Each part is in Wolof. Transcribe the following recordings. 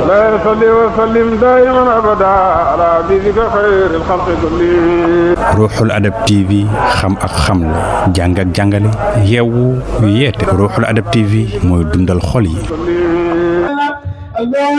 لا يصلي وسلم دائما ابدا على حبيبك خير الخلق كلهم. Ruuxul Adab TV xam ak xamle jàng ak jàngale yeewu yeete Ruuxul Adab TV mooy dundal xol yi. Allah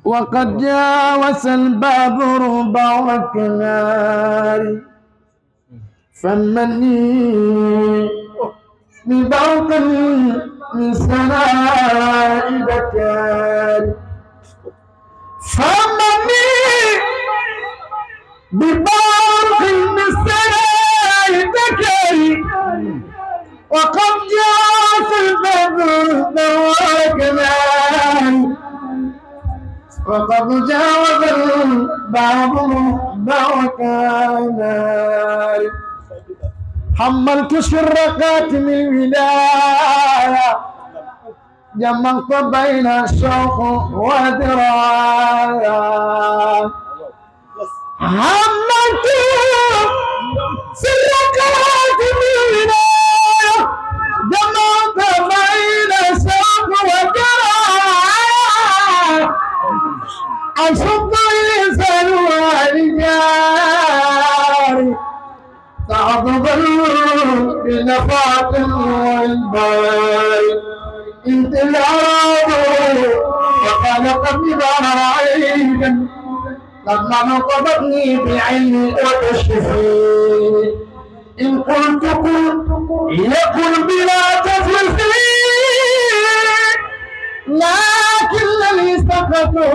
وقد جاوز الباب ربع وكنار فمني ببرق من سماء بكار فمني ببرق من سماء بكار وقد جاوز الباب ربع وكنار وقد جاوز البعض وكان حملت شرقات من ولاية جمعت بين الشوق ودراية حملت شرقات من ولاية جمعت بين الشوق ودراية أصب الإنسان والجار تعظم بنفاق والبال انت العرب وخلقني بعيدا لما نطبقني بعلمي وتشرفي إن قلت قل يقل بلا تفلسي لكنني سقطوا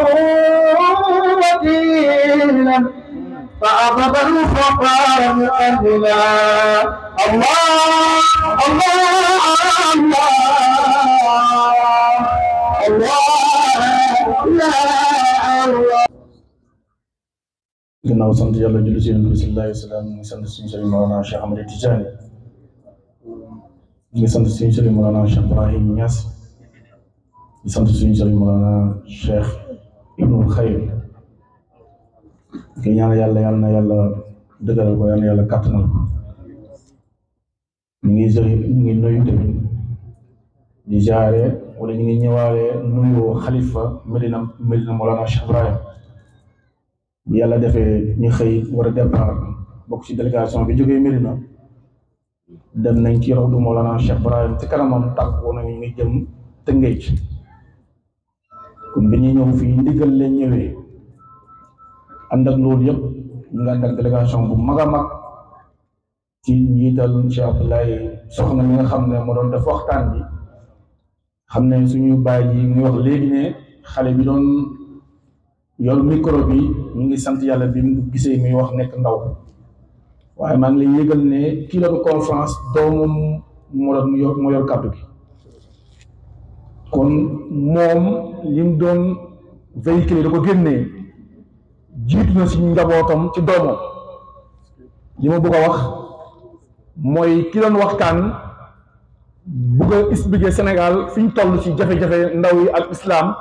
وكيلا فأضب الفقار من قلبنا الله الله الله الله الله ginnaaw sant yàlla julli ci Yonent bi sallallahu alayhi wa sallam ñu ngi sant suñu sëriñ Mawlana Cheikh Ahmed Tidiane ñu ngi sant suñu sëriñ Mawlana Cheikh Ibrahim Niass di sant suñu sëriñ Mawlana Cheikh Ibnul Khayr di ñaan yàlla yal na yàlla dëgëral ko yal na yàlla kàttanal ko ñu ngi nuyu tamit di jaare wala ñu ngi ñëwaale nuyu xalifa Medina Mawlana Cheikh Ibrahim bi yàlla defee ñu xëy war a départ bokk ci délégation bi jógee Medina dem nañ ci rawdu Mawlana Cheikh Ibrahim ci kanamam tàggoo nañu ngi jëm Tëngéej kon bi ñuy ñëw fii ndigal leen ñëwee ànd ak loolu yëpp ñu ngi ànd ak délégation bu mag a mag ci njiital Cheikh Abdoulaye soxna mi nga xam ne moo doon def waxtaan bi xam ne suñu bàyyi yi muy wax léegi ne xale bi doon yor micro bi ñu ngi sant yàlla bi mu gisee muy wax nekk ndaw waaye maa ngi lay yëgal ne kii la conférence doomam moo yor kàddu gi kon moom li mu doon véhiculé da ko génnee jiitu na si njabootam ci doomam li ma bëgg a wax mooy ki doon waxtaan bëgg a expliquer Sénégal fi ñu toll ci jafe-jafe ndaw yi ak islam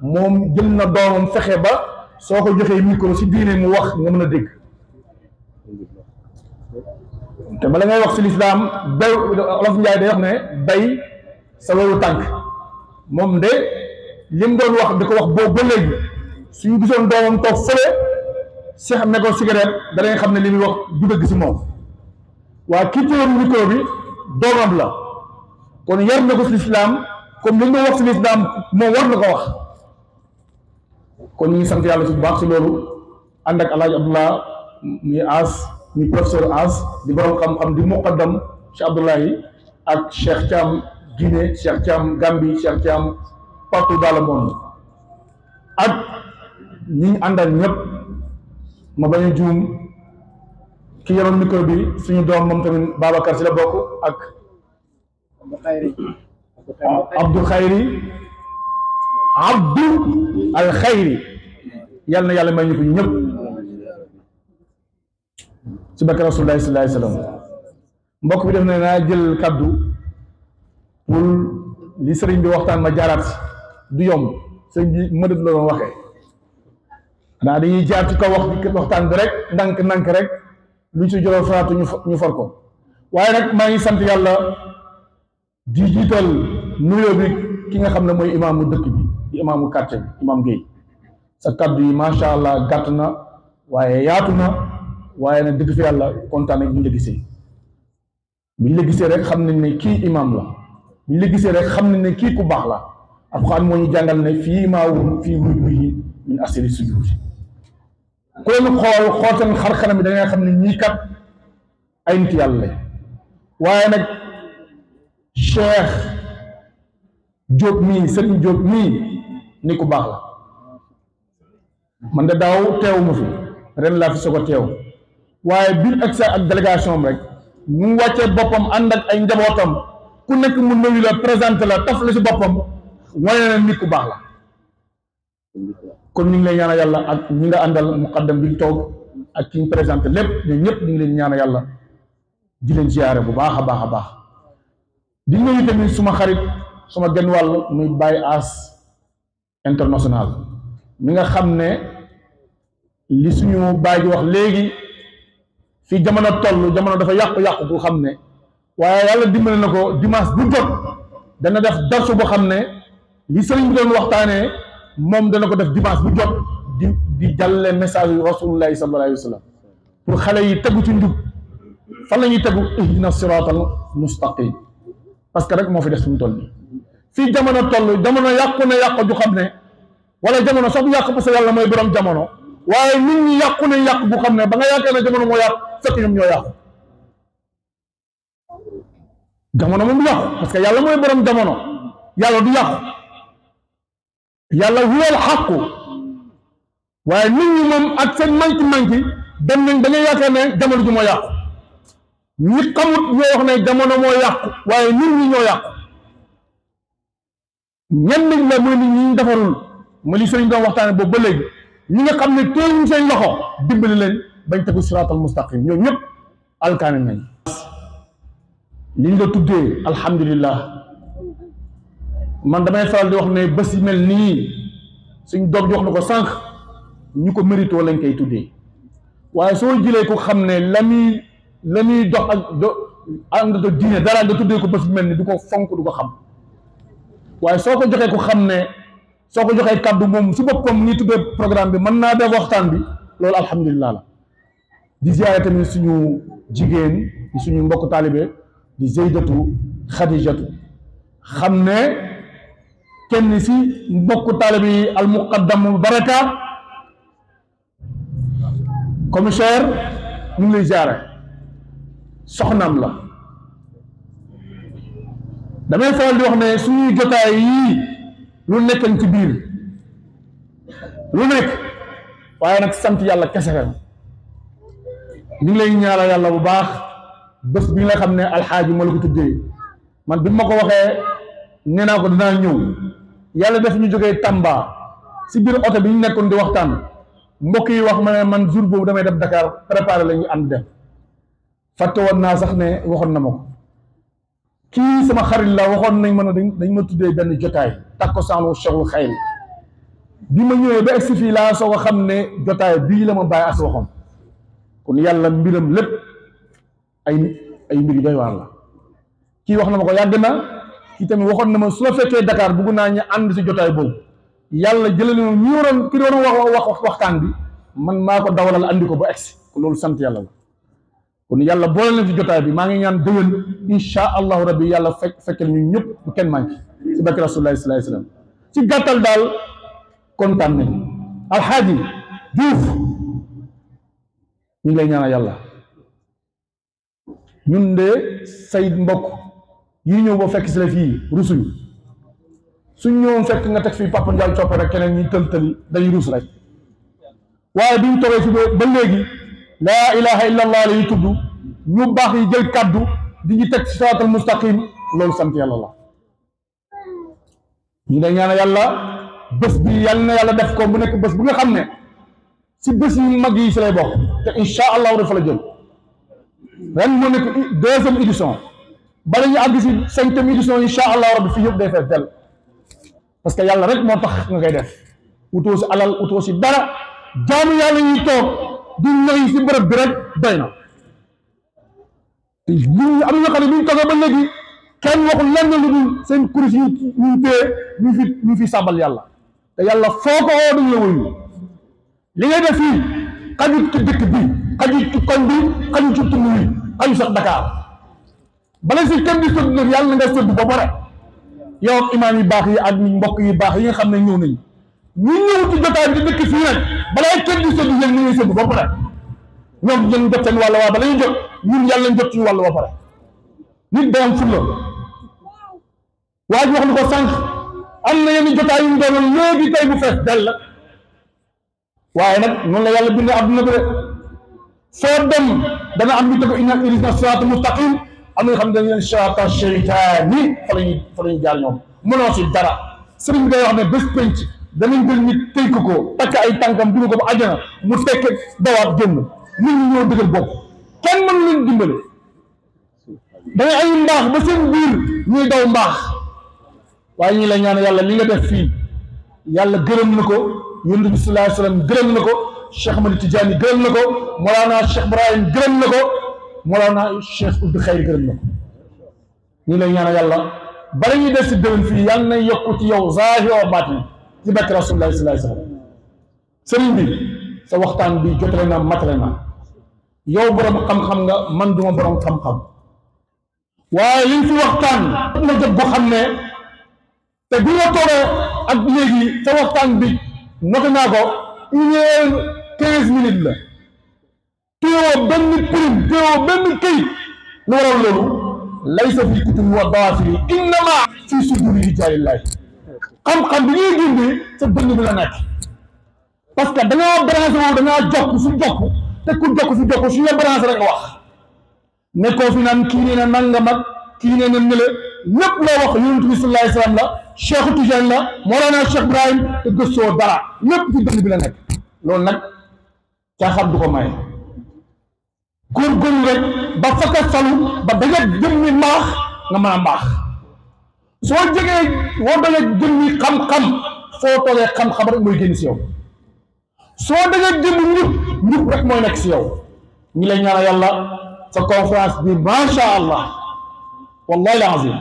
moom jël na doomam fexe ba soo ko joxee micro si diine mu wax nga mën a dégg te bala ngay wax si lislaam bay Olof Njaay day wax ne bay sa wewu tànk moom de li mu doon wax di ko wax boobu ba léegi suñu gisoon doomam toog fële Cheikh ne ko cigarette danañ xam ne li muy wax du dëgg si moom waaye kii téyoon micro bi doomam la kon yar na ko si lislaam comme li mu doon wax si lislaam moom war na ko wax kon ñu ngi sant yàlla si bu baax si loolu ànd ak Alaaji Abdullah muy As muy professeur As di borom xam-xam di muqaddam Cheikh Abdoulaye ak Cheikh Thiam Guinée Cheikh Thiam Gambie Cheikh Thiam partout dans le monde ak ñi ñu àndal ñëpp ma bañ a juum ki yoroon micro bi suñu doom moom tamit Babacar si la bokk ak Abdou Khayri Abdou al Khayri yàlla na yàlla may ñu ko ñëpp ci barke Rasulullah sallallahu alayhi wa sallam mbokk bi def ne naa jël kaddu pour li sëriñ bi waxtaan ma jaaraat du yomb sëriñ bi mënat la doon waxee xanaa dañuy jaar ci kaw waxtaan bi rek ndànk rek luñ si jëloo faatu ñu for ko waaye nag maa ngi sant yàlla di jiital nuyoo bi ki nga xam ne mooy imaamu dëkk bi di imaamu quartier bi imaam Guèye sa kaddu yi macha allah gàtt na waaye yaatu na waaye nag dëgg fi yàlla kontaan ak bu ñu la gisee rek xam nañ ne kii imaam la bu ñu la gisee rek xam nañ ne kii ku baax la Alxuraan moo ñu jàngal ne fii maa fii wujuuhihim min asari sujuud ku leen xool seen xar kanam bi da nga xam ne ñii kat ay nit yàlla lañ waaye nag Cheikh Diop mii Serigne Diop mii ni ku baax la man de daaw teewuma fi ren laa fi soog a teew waaye biir ak sa ak délégation rek mu wàccee boppam ànd ak ay njabootam ku nekk mu nuyu la présenté la taf la si boppam wane na nit ku baax la kon ñu ngi lay ñaanal yàlla ak ñi nga àndal muqaddam bi toog ak ki ñu présenté lépp ñun ñëpp ñu ngi leen ñaanal yàlla di leen ziyaare bu baax a baax a baax di nuyu tamit suma xarit suma genn wàll muy Baye As international mi nga xam ne li suñu baay di wax léegi fii jamono toll jamono dafa yàqu-yàqu ku xam ne waaye yàlla dimbali na ko dimanche bu jot dana def darsu boo xam ne li sëriñ bi doon waxtaanee moom dana ko def dimanche bu jot di jàlle message yu rasulullahi sallallahu alayhi wa sallam pour xale yi tegu ci njub fan la ñuy tegu ihdina siratal mustaqim parce que rek moo fi des suñu toll nii fii jamono toll jamono yàqu na yàqu ju xam ne wala jamono sax du yàqu parce que yàlla mooy borom jamono waaye nit ñi yàqu nañ yàqu bu xam ne ba nga yaakaar ne jamono moo yàqu fekk ñoom ñoo yàqu jamono moom du yàqu parce que yàlla mooy borom jamono yàlla du yàqu yàlla huwal xaqu waaye nit ñi moom ak seen manki dem nañ da ngay yaakaar ne jamono ji moo yàqu ñi xamut ñoo wax ne jamono moo yàqu waaye nit ñi ñoo yàqu ñenn nit la mooy nit ñi ñu defarul ma li sëriñ doon waxtaane boobu ba léegi ñi nga xam ne teel ñu seen loxo dimbali leen bañ tegu siraatal mustaqim ñoom ñëpp alkaane nañ li ñu la tuddee alhamdulillah man damay faral di wax ne bés yi mel nii suñ doom ji wax na ko sànq ñu ko mérito lañ koy tuddee waaye soo jëlee ko xam ne la muy dox ak ànd ak diine dara nga tuddee ko bés bu mel ni du ko fonk du ko xam waaye soo ko joxee ko xam ne soo ko joxee kàddu moom su boppam ñuy tuddee programme bi mën naa def waxtaan bi loolu alhamdulilah la di ziyaare tamit suñu jigéen di suñu mbokk taalibe di Zeydatu Xadijatu xam ne kenn si mbokk taalibe yi al muqaddam baraka commissaire ñu ngi lay ziyaare soxnaam la damay faral di wax ne suñuy jotaay yii lu nekkan ci biir lu nekk waaye nag sant yàlla kese ñu ngi lay ñaanal yàlla bu baax bés bi nga xam ne alxaaji ma la ko tuddee man bi ma ko waxee nee naa ko dinaa ñëw yàlla def ñu jógee Tamba si biir oto bi ñu nekkoon di waxtaan mbokk yi wax ma ne man jour boobu damay dem Dakar préparé la ñu ànd dem fàtte woon naa sax ne waxoon na ma ko kii sama xarit la waxoon nañ ma ne dañ ma tuddee benn jotaay takkusaanu Cheikhul Xayr bi ma ñëwee ba egsi fii laa soo ko xam ne jotaay bii la ma bàyyi as waxoon kon yàlla mbiram lépp ay mbir yu doy waar la kii wax na ma ko yàgg na kii tamit waxoon na ma su la fekkee Dakar bugg naa ñu ànd si jotaay boobu yàlla jëlale ma ñi waroon ki waroon wax waxtaan bi man maa ko dawalal andi ko ba egsi kon loolu sant yàlla la kon yàlla boole na ci jotaay bi maa ngi ñaan déwén insha allahu rabbi yàlla fekkal ñu ñëpp bu kenn manqué si bakki rasulullahi sallallahu alayhi wasallam ci gàttal daal kontaan nañ alxaaji Diouf ñu ngi lay ñaanal yàlla ñun de say mbokk yi ñëw ba fekk si la fii rusuñu suñ ñëwoon fekk nga teg fii Papa Ndiaye coppe rek keneen ñi tël-tëli dañuy rus rek waaye biñ toogee fi ba léegi laa ilaha illa allah la ñuy tudd ñu baax yi jël kaddu di ñu teg ci siraatal mustaqim loolu sant yàlla la ñu day ñaan yàlla bés bi yàlla na yàlla def ko bu nekk bés bu nga xam ne si bés yu mag yi si lay bokk te insha allahu dafa la jël ren moo nekk 2e édition bala ñu àgg si 5e édition incha allah rabbi fii yëpp day fees del parce que yàlla rek moo tax nga koy def utoo si alal utoo si dara jaamu yàlla ñuy toog di ñëw si bërëb bi rek doy na ñu am na xam ne bu ñu toogee ba léegi kenn waxul lenn lu dul seen kuréel yi ñu téye ñu fi sàbbal yàlla te yàlla foo ko woo dañ la wuyu li ngay def fii xajut ci dëkk bi xajut ci koñ bi xajut ci tund wi xajut sax Dakar bala si kenn di sëdd nag yàlla na nga sëdd ba pare yow ak imaam yu baax yi ak mbokk yu baax yi nga xam ne ñëw nañu ñu ñëw ci jotaay bi di dëkk fii nag balaa kenn di sëdd yéen ñu ngi sëdd ba pare ñoom ñun jot seen wàll waa bala ñu jot ñun yàlla ñu jot suñu wàll ba pare nit day am fulla waa ji wax ni ko sànq am na yenn jotaay yu mu doonoon léegi tey bu fees dell waaye nag noonu la yàlla bindee adduna bi de foo dem dana am ñu teg inna ihdina siraatal mustaqim am na nga xam ne dañu leen siraata sheytaani fa la ñuy jaar ñoom mënoo si dara sëriñ bi day wax ne bés penc danañ jël nit tënk ko takk ay tànkam dugg ko ba àjjana mu fekk dawaat génn nit ñi ñoo dëgër bopp kenn mënu leen dimbale dangay ay mbaax ba seen biir ñuy daw mbaax waaye ñi la ñaan yàlla li nga def fii yàlla gërëm na ko yonent bi sallallahu alayhi wa sallam gërëm na ko Cheikh Ahmad Tidiane gërëm na ko Mawlana Cheikh Ibrahim gërëm na ko Mawlana Cheikh Ould Khayr gërëm na ko ñi lay ñaan yàlla bala ñuy des si déwén fii yàlla na yokku ci yow zaahir wa baatin ci barke Rasulullah sallallahu alayhi wa sallam sëriñ bi sa waxtaan bi jotale na matale na yow borom xam-xam nga man duma borom xam-xam waaye liñ fi waxtaan na jot boo xam ne te bi nga toogee ak léegi sa waxtaan bi noté naa ko 1h15 minutes la téewoo benn prime téewoo benn këyit lu waral loolu laysa fi kutubi wa dawaafiri innama fi suduri rijaalillahi xam-xam bi ñuy génne sa dënn bi la nekk parce que dangaa branché woo dangaa jokk su jokk te ku jokk su jokk su ñu branché rek nga wax nekkoo fi naan kii nee na nangam ak kii nee na nële lépp loo wax yonent bi sallallahu alayhi wa sallam la Cheikh Tidiane la Mawlana Cheikh Ibrahim te gëstoo dara lépp ci dënn bi la nekk loolu nag caaxaan du ko maye góorgóorlu rek ba fakka salu ba daga jëmmi mbaax nga mën a mbaax soo jegee woo daga jëmmi xam-xam foo toogee xam-xam rek mooy génn si yow soo daga jëmmi njub rek mooy nekk si yow ñi lay ñaanal yàlla sa conférence bi macha allah wallahi lazim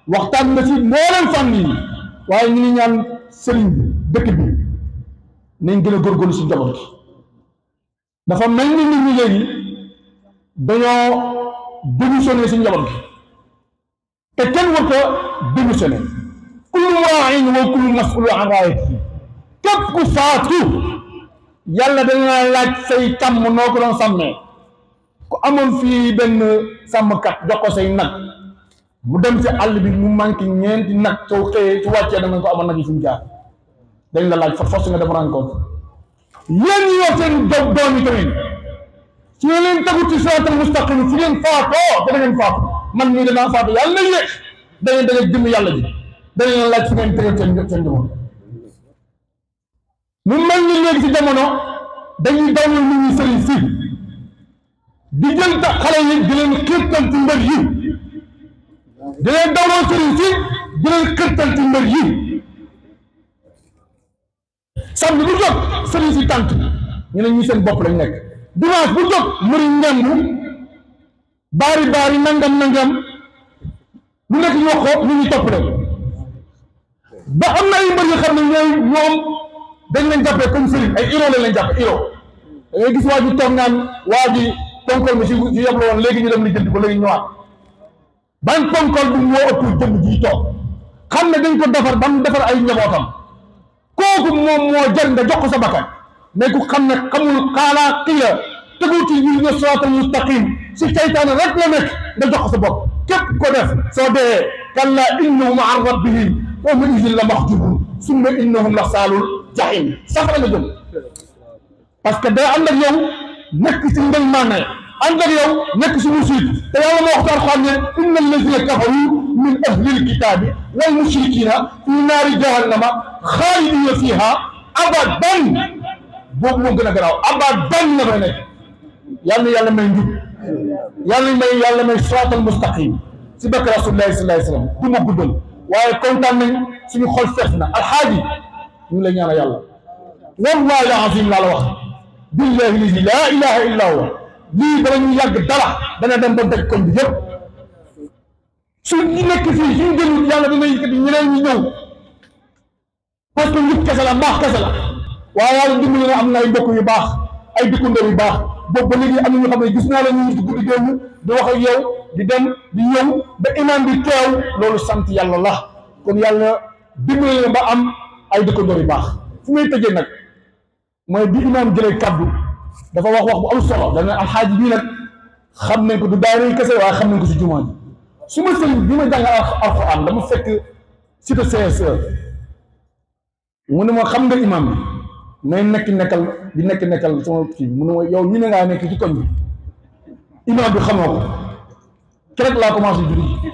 waxtaan na ci mbooleem fànn yi waaye ñu ngi ñaan sëriñ bi dëkk bi nañ gën a góorgóorlu si njaboot gi dafa mel ni nit ñi léegi dañoo démissionné si njaboot gi te kenn war ko démissionné kullu raa'in wa kullu mas'uulun an ra'iyyatihi képp ku faatu yàlla dana laaj say càmm noo ko doon sàmmee ku amoon fii benn sàmmkat jox ko say nag mu dem ci àll bi mu manqué ñeenti nag soo xëyee su wàccee dama ko amoon nag yi fi mu jaar dañ la laaj force nga dem rencontre yéen ñi yor seen doom yi tamit su ngeen leen tegu ci siraatal mustaqim su ngeen faatoo dana ngeen faatu man mii danaa faatu yàlla na yéex da ngeen jëm yàlla ji dañ leen laaj su ngeen tegal seen jamono mu mel ni léegi ci jamono dañuy dawal nit ñi sëriñ si di jël xale yi di leen xirtal ci mbër yi di leen dawloo sëriñ si di leen xirtal ci mbër yi samedi bu jot sëriñ si tànt ñu ne ñi seen bopp lañ nekk dimanche bu jot mëri ngembu baari nangam lu nekk ñu wax ko ñu ñuy topp leen ba am na ay mbër yoo xam ne ñoom dañ leen jàppee comme sëriñ ay héros lañ leen jàppe héros da ngay gis waa ji toog naan waa ji ponkol bi si yab la woon léegi ñu dem li jënd ko léegi ñëwaat ban ponkol bi moo ëpp jënd ji toog xam ne dañ ko defar ba mu defar ay njabootam kooku moom moo jar nga jox ko sa bakkan mais ku xam ne xamul xaalaa xiila tegu ci ñu siraatal mustaqim si seytaane rek la nekk nga jox ko sa bopp képp ko def soo dee kalla innahum an rabbihim yawma idin la mahjubun summa innahum la saalul jahim safara la jëm parce que day ànd ak yow nekk si mbéy maanaam ànd ak yow nekk si musiid te yàlla moo waxtaan xam ne inna allazina kafaru min ahlil kitaabi wal mushrikina fi naari jahannama xaalidina fiha abadan boobu moo gën a garaaw abadan la fay nekk yàlla na yàlla may njub yàlla may siraatal mustaqim si bakk rasulillahi sallallahu alayhi wasallam du ma guddal waaye kontaan nañ suñu xol fees na alxaaji ñu ngi lay ñaanal yàlla wallahi azim laa la wax billahi lazi laa ilaha illa huwa lii dana ñu yàgg dara dana dem ba daj koñ bi yëpp su ñu nekk fii suñu jël yàlla dana yëkkati ñeneen ñi ñëw parce que nit kese la mbaax kese la waaye yàlla dimbali na am na ay mbokk yu baax ay dëkkandoo yu baax boobu ba léegi am na ñu xam ne gis naa la ñu guddi géewu di wax ak yow di dem di ñëw ba imaam bi teew loolu sant yàlla la kon yàlla dimbali na ba am ay dëkkandoo yu baax fu may tëjee nag mooy bi imaam jëlee kaddu dafa wax bu am solo dana alxaaji bii nag xam nañ ko du daara kese waaye xam nañ ko si jumaa ji su ma sëriñ bi ma jàngal alxuraan dama fekk cité CSE mu ne ma xam nga imaam bi may nekkal sama kii mu ne ma yow ñu ne ngaa nekk ci koñ bi imaam bi xamoo ko keroog laa commencé julli ji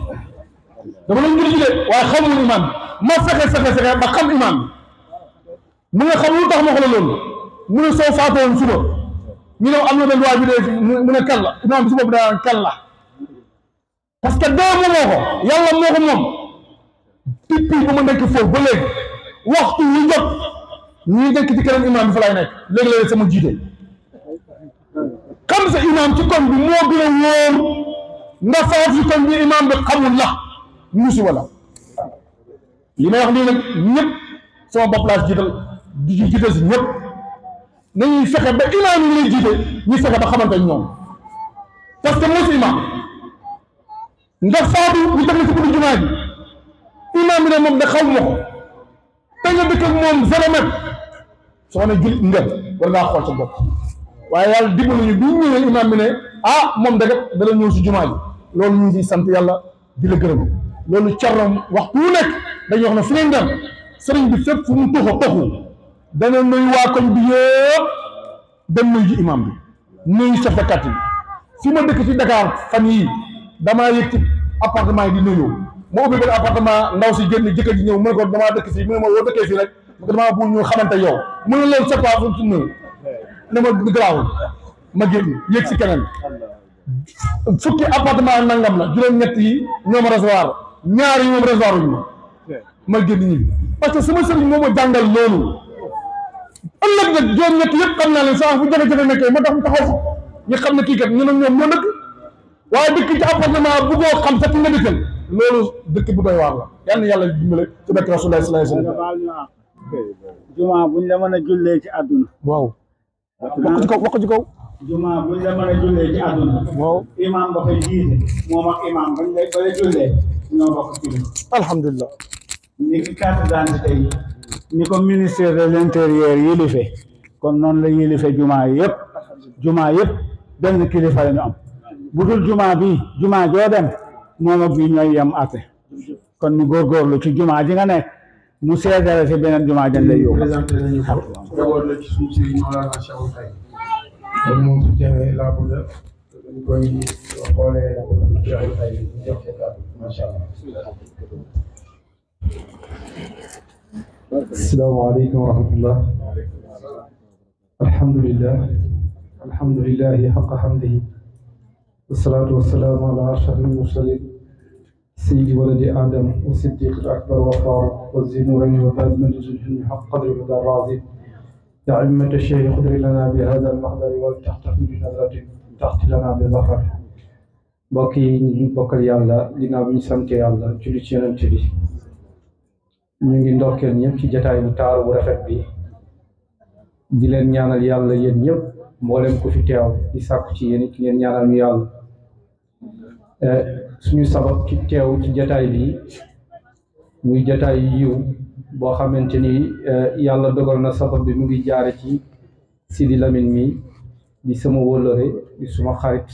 dama doon julli ji de waaye xamul imaam bi ma fexe ba xam imaam bi mu ne xam lu tax ma ko la loolu mu ne soo faatoon suba ñu ne am na benn waa bi de mu ne kan la imaam bi suba bi daan kan la parce que dee moomoo ko yàlla moo ko moom depuis ba ma nekk foofu ba léegi waxtu yu jot ñuy nekk ci keneen imaam bi fa laay nekk léegi-léegi sama jiite xam sa imaam ci koñ bi moo gën a wóor nga faatu ci koñ bi imaam bi xamul la musiba la li may wax nii nag ñëpp sama bopp laa jiital si ñëpp nañuy fexe ba imaam yi lay jiite ñu fexe ba xamante ñoom parce que moo si imaam nga faatu ñu teg la ci buntu jumaa ji imaam bi ne moom da xaw ma ko te nga dëkk ak moom 0 mètre soo ne jullit nga war ngaa xool sa bopp waaye yàlla dimbali ñu bi ñu ñëwee imaam bi ne moom da dala ñëw si jumaa ji loolu ñu ngi siy sant yàlla di la gërëm loolu carrom waxtu wu nekk dañuy wax ne fi ngeen dem sëriñ bi fépp fu mu toxu dana nuyu waa koñ bi yëpp dem nuyu ji imaam bi nuyu chef de quartier bi fi ma dëkk ci Dakar fan yii damaa yëg ci appartement yi di nuyu ma ubbi benn appartement ndaw si génn jëkkër ji ñëw mu ne ko damaa dëkk fii mu ne ma woo dëkkee fii rek damaa bëgg ñu xamante yow mu ne loolu c'est pas fu ci nuyu ne ma garaawul ma génn yéeg si keneen fukki appartement nangam la juróom-ñett yi ñoom recevoir ñaar yi moom recevoir uñu ma génn ñi parce que sama sëriñ moo ma jàngal loolu ëllëg nag juróom-ñett yëpp xam naa leen saa bu jafe-jafe nekkee moo tax mu taxaw fa ñu xam ne kii kat ñu ne ñoom ñoo dëkk waaye dëkk ci appartement bu boo xam sa ki nga dëkkal loolu dëkk bu doy waar la yal na yàlla dimbale ci barke Rasulullah sallallahu alayhi wasallam jumaa buñ la mën a jullee ci àdduna waaw wax ci kaw jumaa buñ la mën a jullee ci àdduna waaw imaam ba koy jiite moom ak imaam bañ lay bala jullee ñoo bokk ci alhamdulilah ni ki carte d'identité yi ni ko ministère de l'intérieur yilife kon noonu la yilife jumaa yëpp benn kilifa la ñu am bu dul jumaa bi jumaa joo dem moom ak bii ñooy yem ate kon ñu góorgóorlu ci jumaa ji nga nekk mu seedere si beneen jumaa jën lay yóbbu présenté nañu ko jaboot la ci suñu sëriñ Mawlana Cheikhul Khadim kon moom su teewee laa bëgg dañ koy xoolee Cheikhul Khadim jox ko kàddu macha allah. asalaamaaleykum wa rahmatullah alhamdulillahi xaqa xamdihi wasalaatu wasalaamu ala ashrafil mursalin سيد ولد آدم والصديق الأكبر وفاروق والزنورين وباب من الحلم حق قدر مدى الرازي يا عمة الشيخ خذ لنا بهذا المحضر ولتحتفي بنظرة تحت لنا بظفر باقي بكر يالا لنا بن سانت يالا جولي ci Yonent bi ñu ngi ndokkeel ñëpp ci jotaay bu taaru bu rafet bi di leen ñaanal yàlla yéen ñëpp mboolem ku fi teew di sàkku ci yéen it ngeen ñaanal ñu yàlla suñu sabab ci teew ci jataay bi muy jataay yiw boo xamante ni yàlla dogal na sabab bi mu ngi jaare ci Sidi Lamine mi di sama wóllëre di suma xarit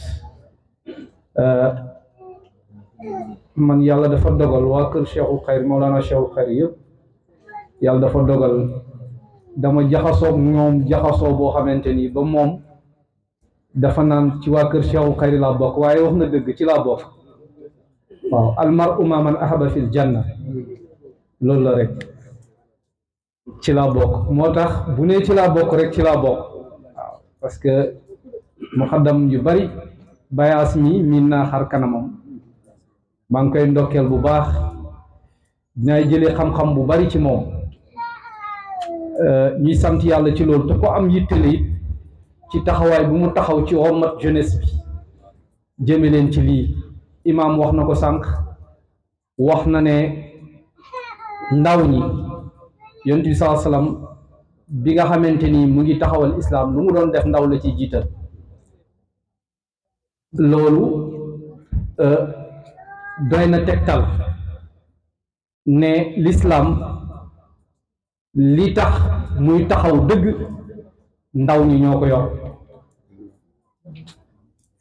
man yàlla dafa dogal waa kër Cheikhul Khayr Mawlana Cheikhul Khayr yëpp yàlla dafa dogal dama jaxasoo ñoom jaxasoo boo xamante ni ba moom dafa naan ci waa kër Cheikhul Khayr laa bokk waaye wax na dëgg ci laa bokk waaw almar'u ma man ahaba fil janna loolu la rek ci laa bokk moo tax bu ne ci laa bokk rek ci laa bokk waaw parce que muxaddam yu bari Baye Asmi miin naa xar kanamam maa ngi koy ndokkeel bu baax dinaay jëlee xam-xam bu bari ci moom ñuy sant yàlla ci loolu te ko am yittale it ci taxawaay bu mu taxaw ci wommat jeunesse bi jëme leen ci lii imaam wax na ko sànq wax na ne ndaw ñi yonent bi sallallahu alayhi wasallam bi nga xamante ni mu ngi taxawal islaam lu mu doon def ndaw la ci jiital loolu doy na tegtal ne lislaam li tax muy taxaw dëgg ndaw ñi ñoo ko yor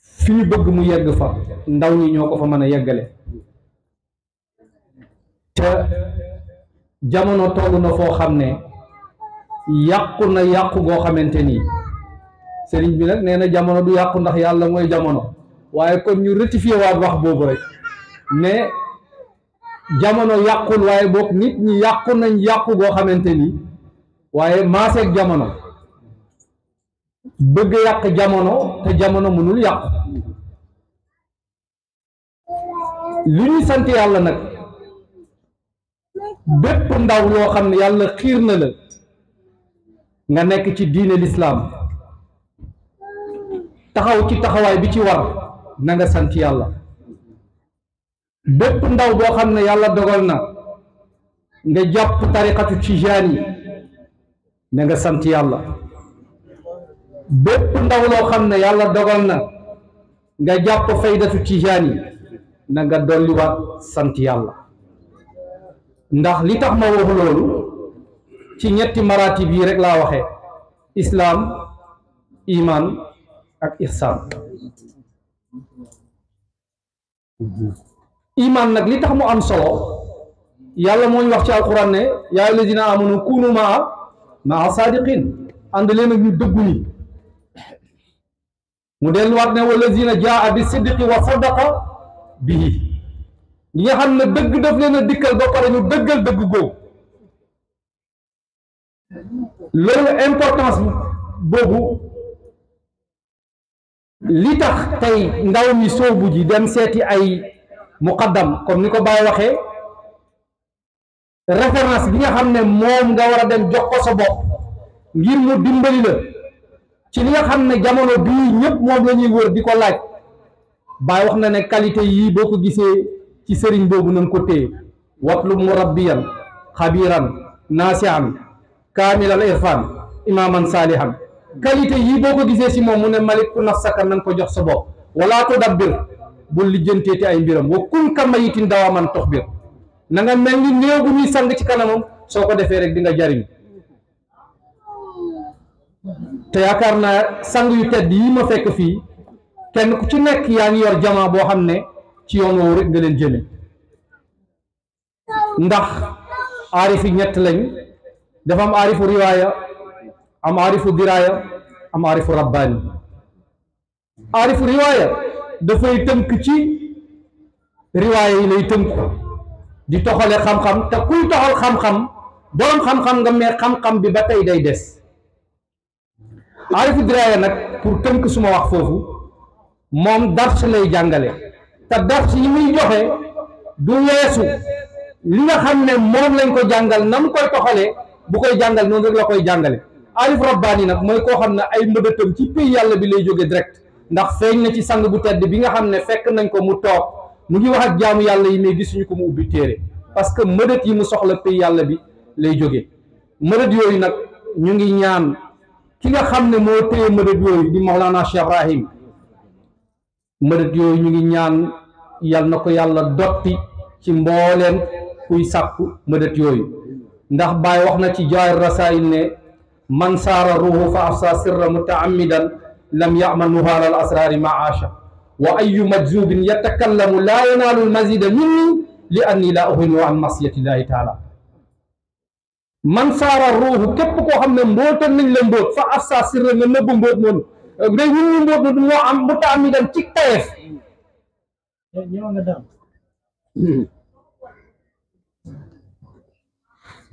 fi ñu bëgg mu yegg fa ndaw ñi ñoo ko fa mën a yeggale te jamono toll na foo xam ne yàqu na yàqu goo xamante ni sëriñ bi nag nee na jamono du yàqu ndax yàlla mooy jamono waaye kon ñu rectifié waat wax boobu rek ne jamono yàqul waaye boog nit ñi yàqu nañ yàqu goo xamante ni waaye maaseeg jamono bëgg yàq jamono te jamono mënul yàqu li ñuy sant yàlla nag bépp ndaw loo xam ne yàlla xiir na la nga nekk ci diine lislaam taxaw ci taxawaay bi ci war na nga sant yàlla bépp ndaw boo xam ne yàlla dogal na nga jàpp tariqatu tijaani na nga sant yàlla bépp ndaw loo xam ne yàlla dogal na nga jàpp faydatu tijaani na nga dolliwaat sant yàlla ndax li tax ma wax loolu ci ñetti maratib yi rek laa waxee islaam iman ak ihsaan iman nag li tax mu am solo yàlla moo ñu wax ci alquran ne yaa alladina amanu kunu maa saadiqin ànd leen ak ñu dëggu ñi mu delluwaat ne walladina jaa bi sidqi wa sadaqa bihi ñi nga xam ne dëgg daf leen a dikkal ba pare ñu dëggal dëgg googu loolu importance boobu li tax tey ndaw mi soobu ji dem seeti ay muqaddam comme ni ko Baye waxee référence bi nga xam ne moom nga war a dem jox ko sa bopp ngir mu dimbali la ci li nga xam ne jamono bii ñëpp moom la ñuy wër di ko laaj Baye wax na ne qualité yii boo ko gisee ci sëriñ boobu nañ ko téye watlub murabbiyan xabiran naasihan kaamilal irfan imaman saalihan qualité yii boo ko gisee si moom mu ne malik ku nafsaka nañ ko jox sa bopp wala tudabbir bul lijjanteeti ay mbiram wa kun ka mayitin dawaman tuxbir na nga mel ni néew bu ñuy sang ci kanamam soo ko defee rek di nga jariñ te yaakaar naa sang yu tedd yi ma fekk fii kenn ku ci nekk yaa ngi yor jamaa boo xam ne ci yoon woowu rek nga leen jëme ndax aarif yi ñett lañ dafa am aarifu riwaaya am aarifu diraaya am aarifu rabbaani aarifu riwaaya dafay tënk ci riwaaya yi lay tënku di toxale xam-xam te kuy toxal xam-xam boroom xam-xam nga mais xam-xam bi ba tey day des aarifu diraaya nag pour tënk suma wax foofu moom dars lay jàngale te dars yi muy joxe du weesu li nga xam ne moom lañ ko jàngal na mu koy toxalee bu koy jàngal noonu rek la koy jàngale aarif rabbaani nag mooy koo xam ne ay mbëbëtam ci pays yàlla bi lay jóge direct ndax feeñ na ci sang bu tedd bi nga xam ne fekk nañ ko mu toog mu ngi wax ak jaamu yàlla yi mais gisuñu ko mu ubbi téere parce que mëdët yi mu soxla pays yàlla bi lay jóge mëdët yooyu nag ñu ngi ñaan ki nga xam ne moo téye mëdët yooyu di Mawlana Cheikh Ibrahim mëdët yooyu ñu ngi ñaan yal na ko yàlla dotti ci mbooleem kuy sàkku mëdët yooyu ndax Baay wax na ci jawaahir rasaa'il ne man saara ruuhu fa afsa sirra mutaammidan lam yamal muhaal al asraari maasha wa ayu majzubin yatakallamu laa yanaalu al mazida minni li anni laa uhinu an masiyati llahi taala man saara ruuhu képp koo xam ne mbootal nañ la mbóot fa afsa sirra nga nëbb mbóot noonu nga ñun mbóot noonu moo am mutaammidan ci tayeef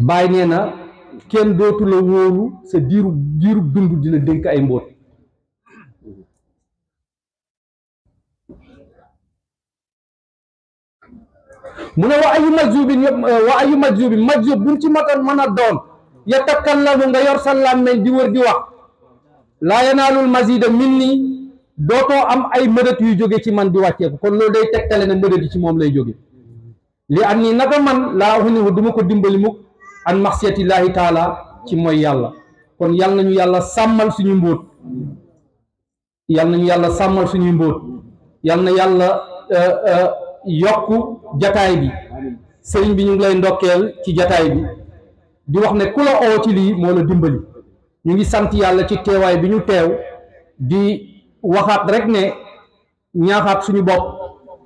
Baay nee na kenn dootu la wóolu sa diiru dund di la dénk ay mbóot mu ne wa ayu majzubin majzub bu mu ci mën a doon yatakallamu nga yor sa làmmeñ di wër di wax laa yanaalul mazida minni dootoo am ay mëdët yu jóge ci man di wàcceeku kon loolu day tegtale ne mëdët yi ci moom lay jóge li an nii naka man laa axunihu du ma ko dimbali mukk an maxsiyatillahi taala ci mooy yàlla kon yal nañu yàlla sàmmal suñu mbóot yal nañu yàlla sàmmal suñuy mbóot yal na yàlla yokku jataay bi sëriñ bi ñu ngi lay ndokkeel ci jataay bi di wax ne ku la oo ci lii moo la dimbali ñu ngi sant yàlla ci teewaay bi ñu teew di waxaat rek ne ñaaxaat suñu bopp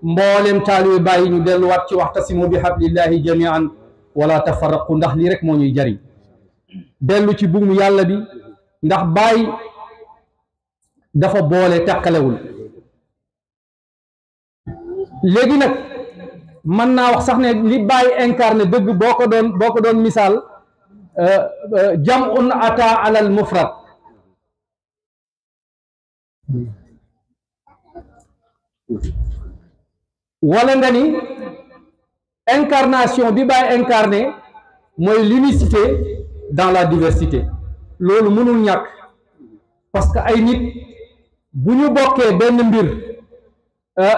mbooleem taalibe bàyyi ñu delluwaat ci waxtasimu bi hablillahi jamian wala tafarraqu ndax lii rek moo ñuy jariñ dellu ci buumu yàlla bi ndax bàyyi dafa boole tàqalewul léegi nag mën naa wax sax ne li bàyyi incarné dëgg boo ko doon misaal jam'un ata ala al mufrad wala nga ni incarnation bi bàyyi incarné mooy l'unicité dans la diversité loolu mënul ñàkk parce que ay nit bu ñu bokkee benn mbir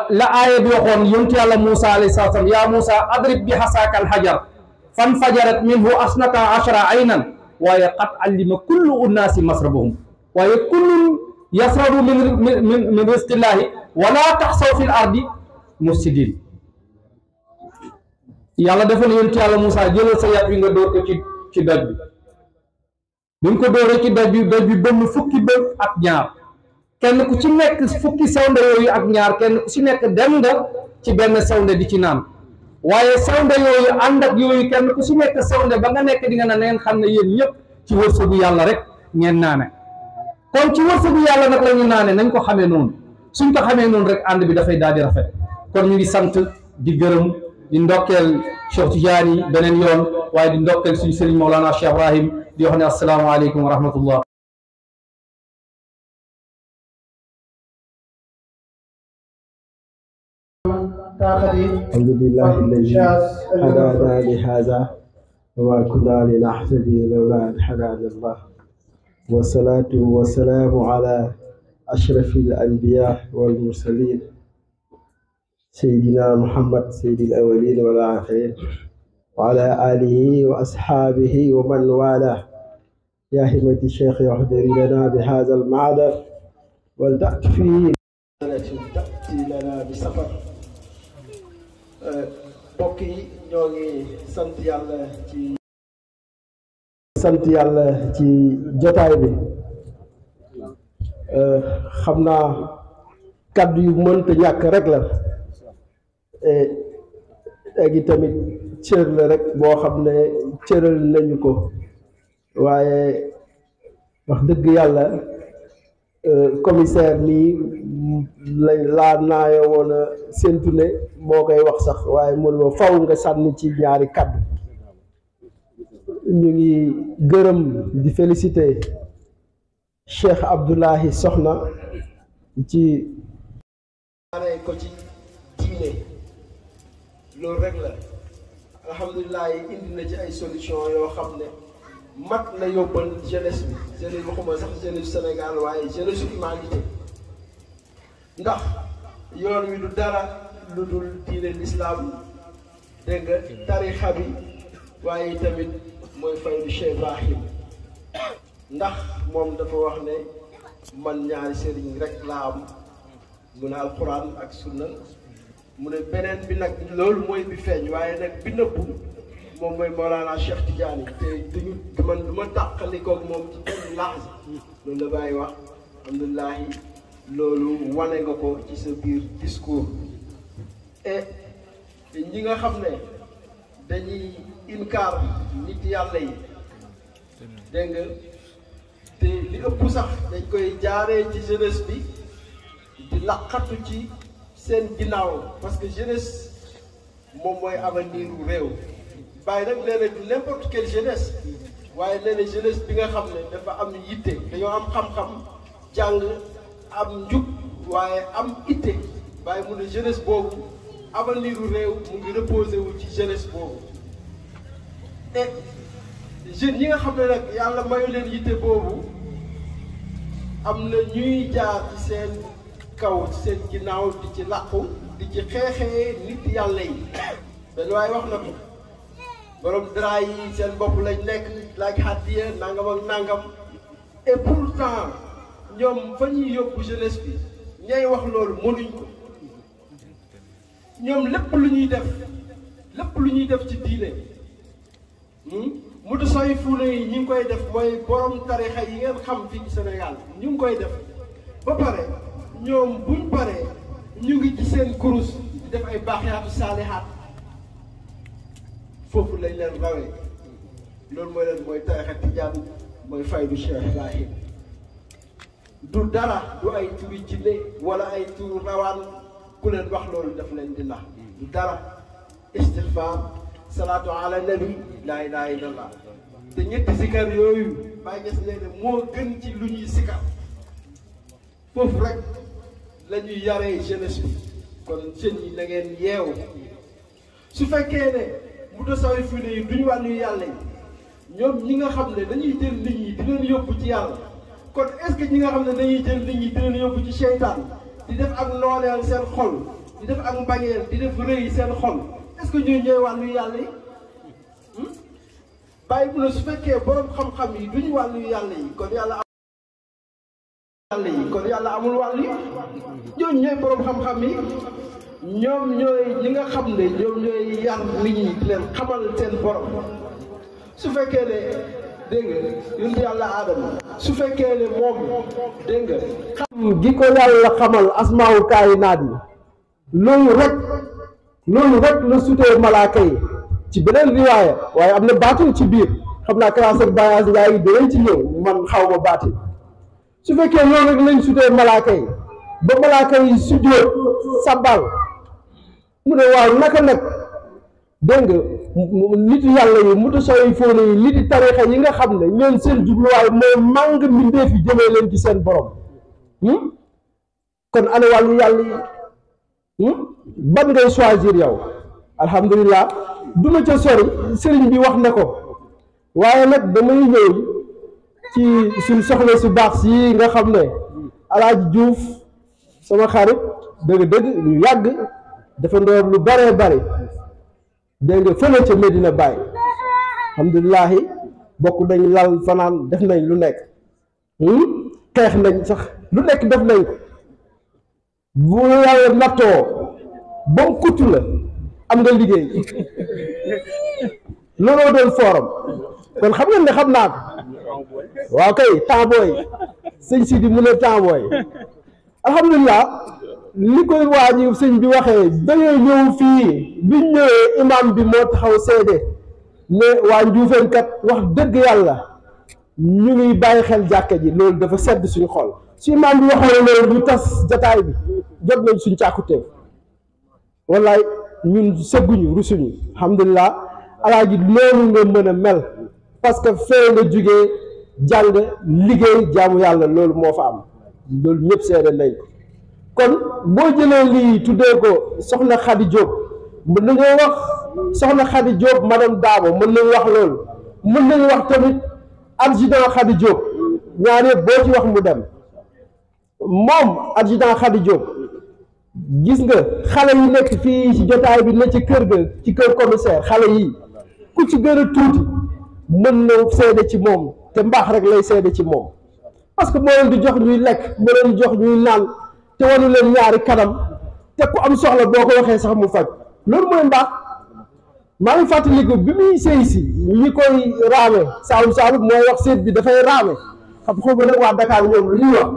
la aaya bi waxoon yonent yàlla Moussa alayhi salaam yaa Moussa adrib bi hasaaka alhajar fan fajarat minhu asnata ashara aynan waaye qad allima kullu unnaasi masrabahum waaye kullun yasrabu min rizqillahi wala taxsaw fi l ardi mufsidin yàlla dafa ne yonent yàlla Moussa jëlal sa yat wi nga dóor ko ci doj bi nga ko dóoree ci doj bi bënn fukki bën ak ñaar kenn ku ci nekk fukki sewnde yooyu ak ñaar kenn ku ci nekk dem nga ci benn sewnde di ci naan waaye sewnde yooyu ànd ak yooyu kenn ku ci nekk sewnde ba nga nekk di nga neen xam ne yéen ñëpp ci wërsëgu yàlla rek ngeen naane kon ci wërsëgu yàlla nag la ñu naane nañ ko xamee noonu suñ ko xamee noonu rek ànd bi dafay daal di rafet kon ñu ngi sant di gërëm di ndokkeel Cheikh Tidiane beneen yoon waaye di ndokkeel suñu sëriñ Mawlana Cheikh Ibrahim di wax ne asalaamaaleykum wa rahmatullah الحمد لله الذي هدانا لهذا وما كنا لنهتدي لولا أن هدانا الله والصلاة والسلام على أشرف الأنبياء والمرسلين سيدنا محمد سيد الأولين والآخرين وعلى آله وأصحابه ومن والاه يا همة الشيخ يحضر لنا بهذا المعدن ولتأتي تأتي لنا بسفر mbokk yi ñoo ngi sant yàlla ci jotaay bi xam naa kàddu yu mënta ñàkk rek la léegi tamit cër la rek boo xam ne cëral nañu ko waaye wax dëgg yàlla commissaire nii laa naayo woon a séntu ne moo koy wax sax waaye mënuma faw nga sànni ci ñaari kàddu ñu ngi gërëm di féliciter Cheikh Abdoulahi Soxna ci ko ci diine loolu rek la alhamdulilah indi na ci ay solution yoo xam ne mat na yóbbal jeunesse bi jeunesse waxuma sax jeunesse Sénégal waaye jeunesse humanité ndax yoon wi du dara lu dul diine l'islam dégg nga tarixa bi waaye tamit mooy faydu Cheikh Ibrahim ndax moom dafa wax ne man ñaari sëriñ rek laa am mu ne alquran ak sunna mu ne beneen bi nag loolu mooy bi feeñ waaye nag bi nëbbu moom mooy Mawlana Cheikh Tidiane te duñu man du ma tàqalikoog moom ci benn laxas loolu la bàyyi wax alhamdulilahi loolu wane nga ko ci sa biir discours et ñi nga xam ne dañuy inkaar nit yàlla yi dégg nga te li ëpp sax dañ koy jaaree ci jeunesse bi di laqatu ci seen ginnaaw parce que jeunesse moom mooy avenir u réew bàyyi nag léeg-léeg du n'importe quelle jeunesse waaye léeg-léeg jeunesse bi nga xam ne dafa am yitte dañoo am xam-xam jàng am njub waaye am itte bàyyi mu ne jeunesse boobu avenir u réew mu ngi reposé wu ci jeunesse boobu et jeunes yi nga xam ne nag yàlla mayu leen yitte boobu am na ñuy jaar ci seen kaw ci seen ginnaaw di ci làqu di ci xeexee nit yàlla yi benn waaye wax na ko borom dara yi seen bopp lañ nekk laaj hàddiya nangam ak nangam et pourtant ñoom fa ñuy yóbbu jeunesse bi ñay wax loolu mënuñ ko ñoom lépp lu ñuy def ci diine mutasawwifuuna yi ñi ngi koy def mooy borom tarixa yi ngeen xam fii ci Sénégal ñu ngi koy def ba pare ñoom buñ paree ñu ngi ci seen kurus di def ay baaxiyaatu saalihaat foofu lañ leen rawee loolu mooy tarixa tijaan mooy faydu Cheikh Ibrahim du dara du ay turi jinne wala ay turu rawaan ku leen wax loolu daf leen di nax du dara istighfar salaatu ala nabi laa ilaaha illallah te ñetti sikar yooyu bàyyi gis ne moo gën ci lu ñuy sikar foofu rek la ñuy yaree jeunesse bi kon jeunes yi na ngeen yeewu su fekkee ne mutasawwifuuna yi duñu wàllu yàlla yi ñoom ñi nga xam ne dañuy jël nit ñi di leen yóbbu ci yàlla kon est-ce que ñi nga xam ne dañuy jël nit ñi di leen yóbbu ci seytaan di def ak nooneel seen xol di def ak mbañeel di def rëy seen xol est-ce que ñooy ñooy wàllu yàlla yi bàyyi bu ne su fekkee borom xam-xam yi duñu wàllu yàlla yi kon yàlla amul wàllu yi ñooñu ñooy borom xam-xam yi ñoom ñooy ñi nga xam ne ñoom ñooy yar nit ñi di leen xamal seen borom su fekkee ne dégg nga yonent yàlla Aadama su fekkee ne moom dégg nga xam gi ko yàlla xamal asmaawu kaayinaat yi loolu rek la sutee malaaka yi ci beneen riwaaya waaye am na baatin ci biir xam naa classe ak bagage ngaa yi dinañ ci ñëw man xaw ma baatin su fekkee loolu rek lañ sutee malaaka yi ba malaaka yi sujjóot sabbal mu ne waaw naka nag dégg nga nit yàlla yi mutasawwifuuna yi nit tarixa yi nga xam ne ñoom seen jubluwaay mooy màng mbindeef yi jëmee leen ci seen borom kon ana wàllu yàlla yi ban ngay choisir yow alhamdulilah duma ca sori sëriñ bi wax na ko waaye nag damay ñëw ci suñ soxla su baax si nga xam ne Alaaji Diouf sama xarit dëgg ñu yàgg dafa ndoor lu baree bari dégg nga fële ca Medina Baye alhamdulilahi bokk nañ lal fanaan def nañ lu nekk xeex nañ sax lu nekk def nañ ko bu yàlla nattoo ba mu kuttu la am nga liggéey looloo doon forum kon xam ngeen ne xam naa ko waaw kay temps booy sëñ Sidi mu ne temps booy alhamdulilah li koy waaji sëñ bi waxee dañoo ñëw fii biñ ñëwee imam bi moo taxaw seede ne waa Njuufeen kat wax dëgg yàlla ñu ngi bàyyi xel jàkka ji loolu dafa sedd suñu xol su imam bi waxoon loolu ñu tas jataay bi jot nañ suñ càkkuteef wallaay ñun sëgguñu rusuñu alhamdulilah alaaji loolu nga mën a mel parce que fee nga jugee jàng liggéey jaamu yàlla loolu moo fa am loolu ñëpp seede nañ ko kon boo jëlee lii tuddee ko soxna Khady Diop mën nañoo wax soxna Khady Diop madame Dabo mën nañu wax loolu mën nañu wax tamit adjudant Khady Diop ñaar yëpp boo ci wax mu dem moom adjudant Khady Diop gis nga xale yi nekk fii ci jotaay bi ne ci kër ga ci kër commissaire xale yi ku ci gën a tuuti mën na seede ci moom te mbaax rek lay seede ci moom parce que moo leen di jox ñuy lekk moo leen di jox ñuy naan te wanu leen ñaari kanam te ku am soxla boo ko waxee sax mu faj loolu mooy mbaax maa ngi fàttaliku bi muy sëy si ñi koy raame saalum mooy wax seet bi dafay raame xam xawma nag waa Dakar ñoom lu ñuy wax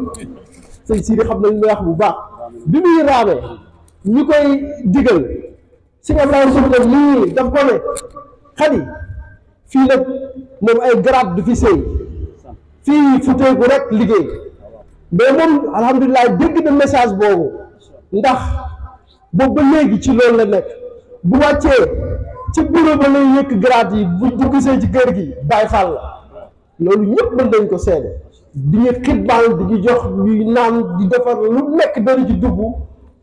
sëy si di xam nañ muy wax bu baax bi muy raame ñi koy digal si nga Ibrahima Soxna lii daf ko ne Khady fii nag moom ay grade du fi sëy fii futeeku rek liggéey mais moom alhamdulilah dégg na message boobu ndax boobu ba léegi ci loolu la nekk bu wàccee ci bureau ba lay yëkk grade yi bu gisee ci kër gi Baay Faal la loolu ñëpp mën nañ ko seede di ñu xitbaal di ñu jox ñuy naan di defar lu nekk dara ci dugg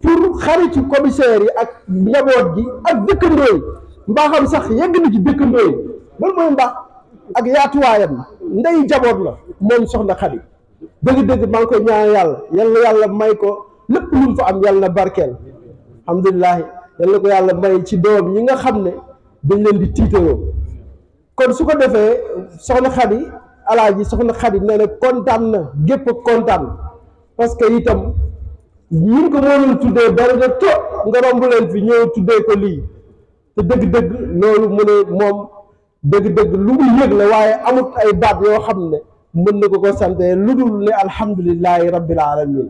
pour xaritu commissaire yi ak njaboot gi ak dëkkandoo yi mbaaxam sax yegg na ci dëkkandoo yi loolu mooy mbaax ak yaatuwaayam ndey jaboot la moom soxna Xadi dëgg-dëgg maa ngi koy ñaan yàlla may ko lépp lu mu fa am yàlla na barkeel alhamdulilah yàlla ko yàlla may ci doom yi nga xam ne dañ leen di tiitaroo kon su ko defee soxna Xadi alaaji soxna Xadi nee na kontaan na gépp kontaan parce que itam ñun ko mënul tuddee bari na to nga romb leen fi ñëw tuddee ko lii te dëgg-dëgg loolu mu ne moom dëgg-dëgg lu mu yëg la waaye amut ay baat yoo xam ne mën na ko sante lu dul ne alhamdulilahi rabbil alamin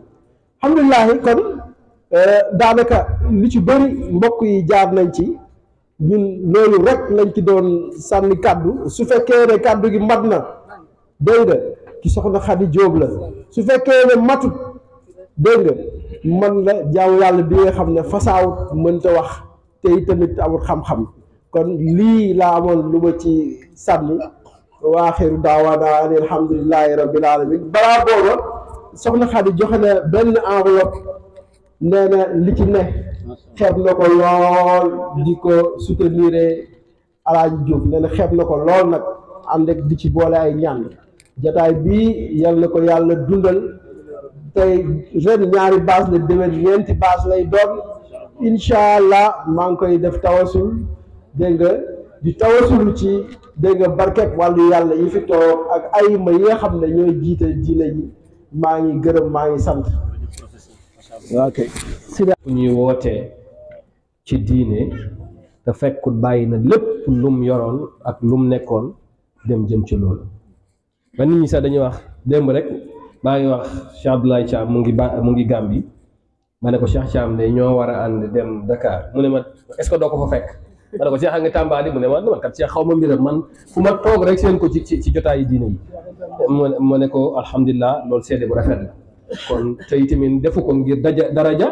alhamdulilahi kon daanaka li ci bëri mbokk yi jaar nañ ci ñun loolu rek lañ ci doon sànni kàddu su fekkee ne kàddu gi mat na dégg nga ki soxna Xadi Jóob la su fekkee ne matut dégg nga man la jaamu yàlla bi nga xam ne fasaawut mënta wax te itamit amul xam-xam kon lii laa amoon lu ma ci sànni waaxiru daawaana an alhamdulilahi rabbil alamin balaa booba soxna Xadi joxe na benn enveloppe nee na li ci ne xeeb na ko lool di ko soutenir Alaaji Jóob nee na xeeb na ko lool nag ànd ak di ci boole ay ñaan jataay bii yal na ko yàlla dundal tey ren ñaari baas la déwén ñeenti baas lay doon incha allah maa ngi koy def tawasul dégg nga di tawasul ci dégg nga barket wàllu yàlla yi fi toog ak ay ma yi nga xam ne ñooy jiite diine ji maa ngi gërëm maa ngi sant. ok. ñuy wootee ci diine te fekkut bàyyi na lépp lum yoroon ak lum nekkoon dem jëm ci loolu ba nit ñi sax dañuy wax démb rek maa ngi wax Cheikh Abdoulaye Thiam mu ngi Gambie ma ne ko Cheikh Thiam de ñoo war a ànd dem Dakar mu ne ma est-ce que doo ko fa fekk ma ne ko Cheikh a ngi Tamba di mu ne ma man kat Cheikh xaw ma mbiram man fu ma toog rek seen ko ci jotaayu diine yi mu ne ko alhamdulilah loolu seede bu rafet la kon tey tamit defu ko ngir daraja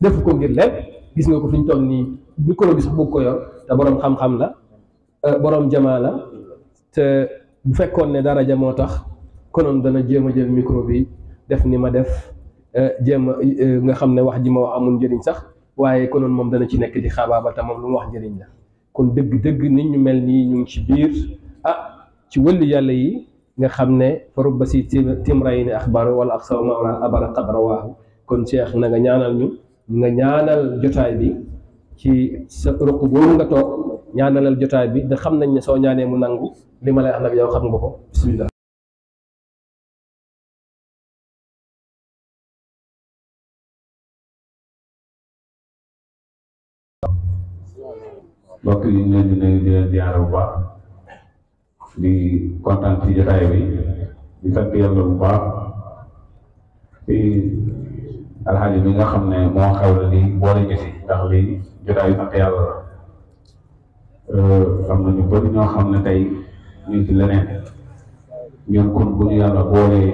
defu ko ngir lépp gis nga ko fi ñu toll nii micro bi sax bëgg ko yor te borom xam-xam la borom jamaa la te bu fekkoon ne daraja moo tax konoon dana jéem a jël micro bi def ni ma def jéem a nga xam ne wax ji ma wax amul njëriñ sax waaye konoon moom dana ci nekk di xaabaabal te moom lu mu wax njëriñ la kon dëgg-dëgg nit ñu mel nii ñu ngi ci biir ci wëlli yàlla yi nga xam ne fa rubba si timrayni axbar wala ak saw mawla abara qadra waahu kon Cheikh na nga ñaanal ñu nga ñaanal jotaay bi ci sa ruq boobu nga toog ñaanalal jotaay bi da xam nañ ne soo ñaanee mu nangu li ma lay wax nag yow xam nga ko bismillah. mbokk yi ñu leen di nuyu di leen ziyaara bu baax di kontaan ci jotaay bi di sant yàlla bu baax ci alxaaji bi nga xam ne moo xew la lii boole ñu si ndax lii jotaay bi sant yàlla la am na ñu bëri ñoo xam ne tey ñu ngi ci leneen ñun kon bu ñu yàlla boolee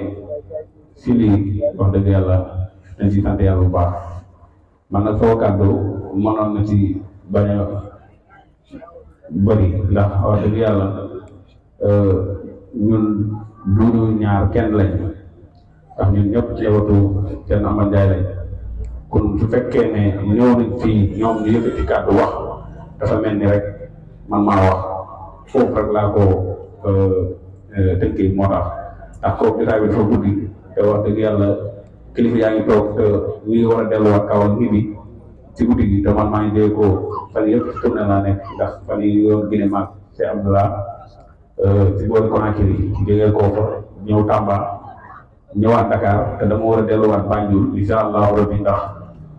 si lii wax dëgg yàlla dañ ci sant yàlla bu baax man nag sama kàddu mënoon na ci bañ a bëri ndax wax dëgg yàlla ñun duñu ñaar kenn lañ ndax ñun ñëpp ci watu kenn Amadou Ndiaye lañ kon su fekkee ne ñëw nañ fii ñoom ñu yëkkati kàddu wax dafa mel ni rek man maa wax foofu rek laa ko tënkee moo tax ndax kooku jotaay bi dafa guddi te wax dëgg yàlla kilifa yaa ngi toog te ñu ngi war a delluwaat kawal ngi bi ci guddi gi te man maa ngi dee ko fan yëpp tourné laa nekk ndax fan yi yoon Guinée maag c'est Abdallah ci boori Conakry jógee koo fa ñëw Tamba ñëwaat Dakar te dama war a delluwaat Banjul incha allahu rabbi ndax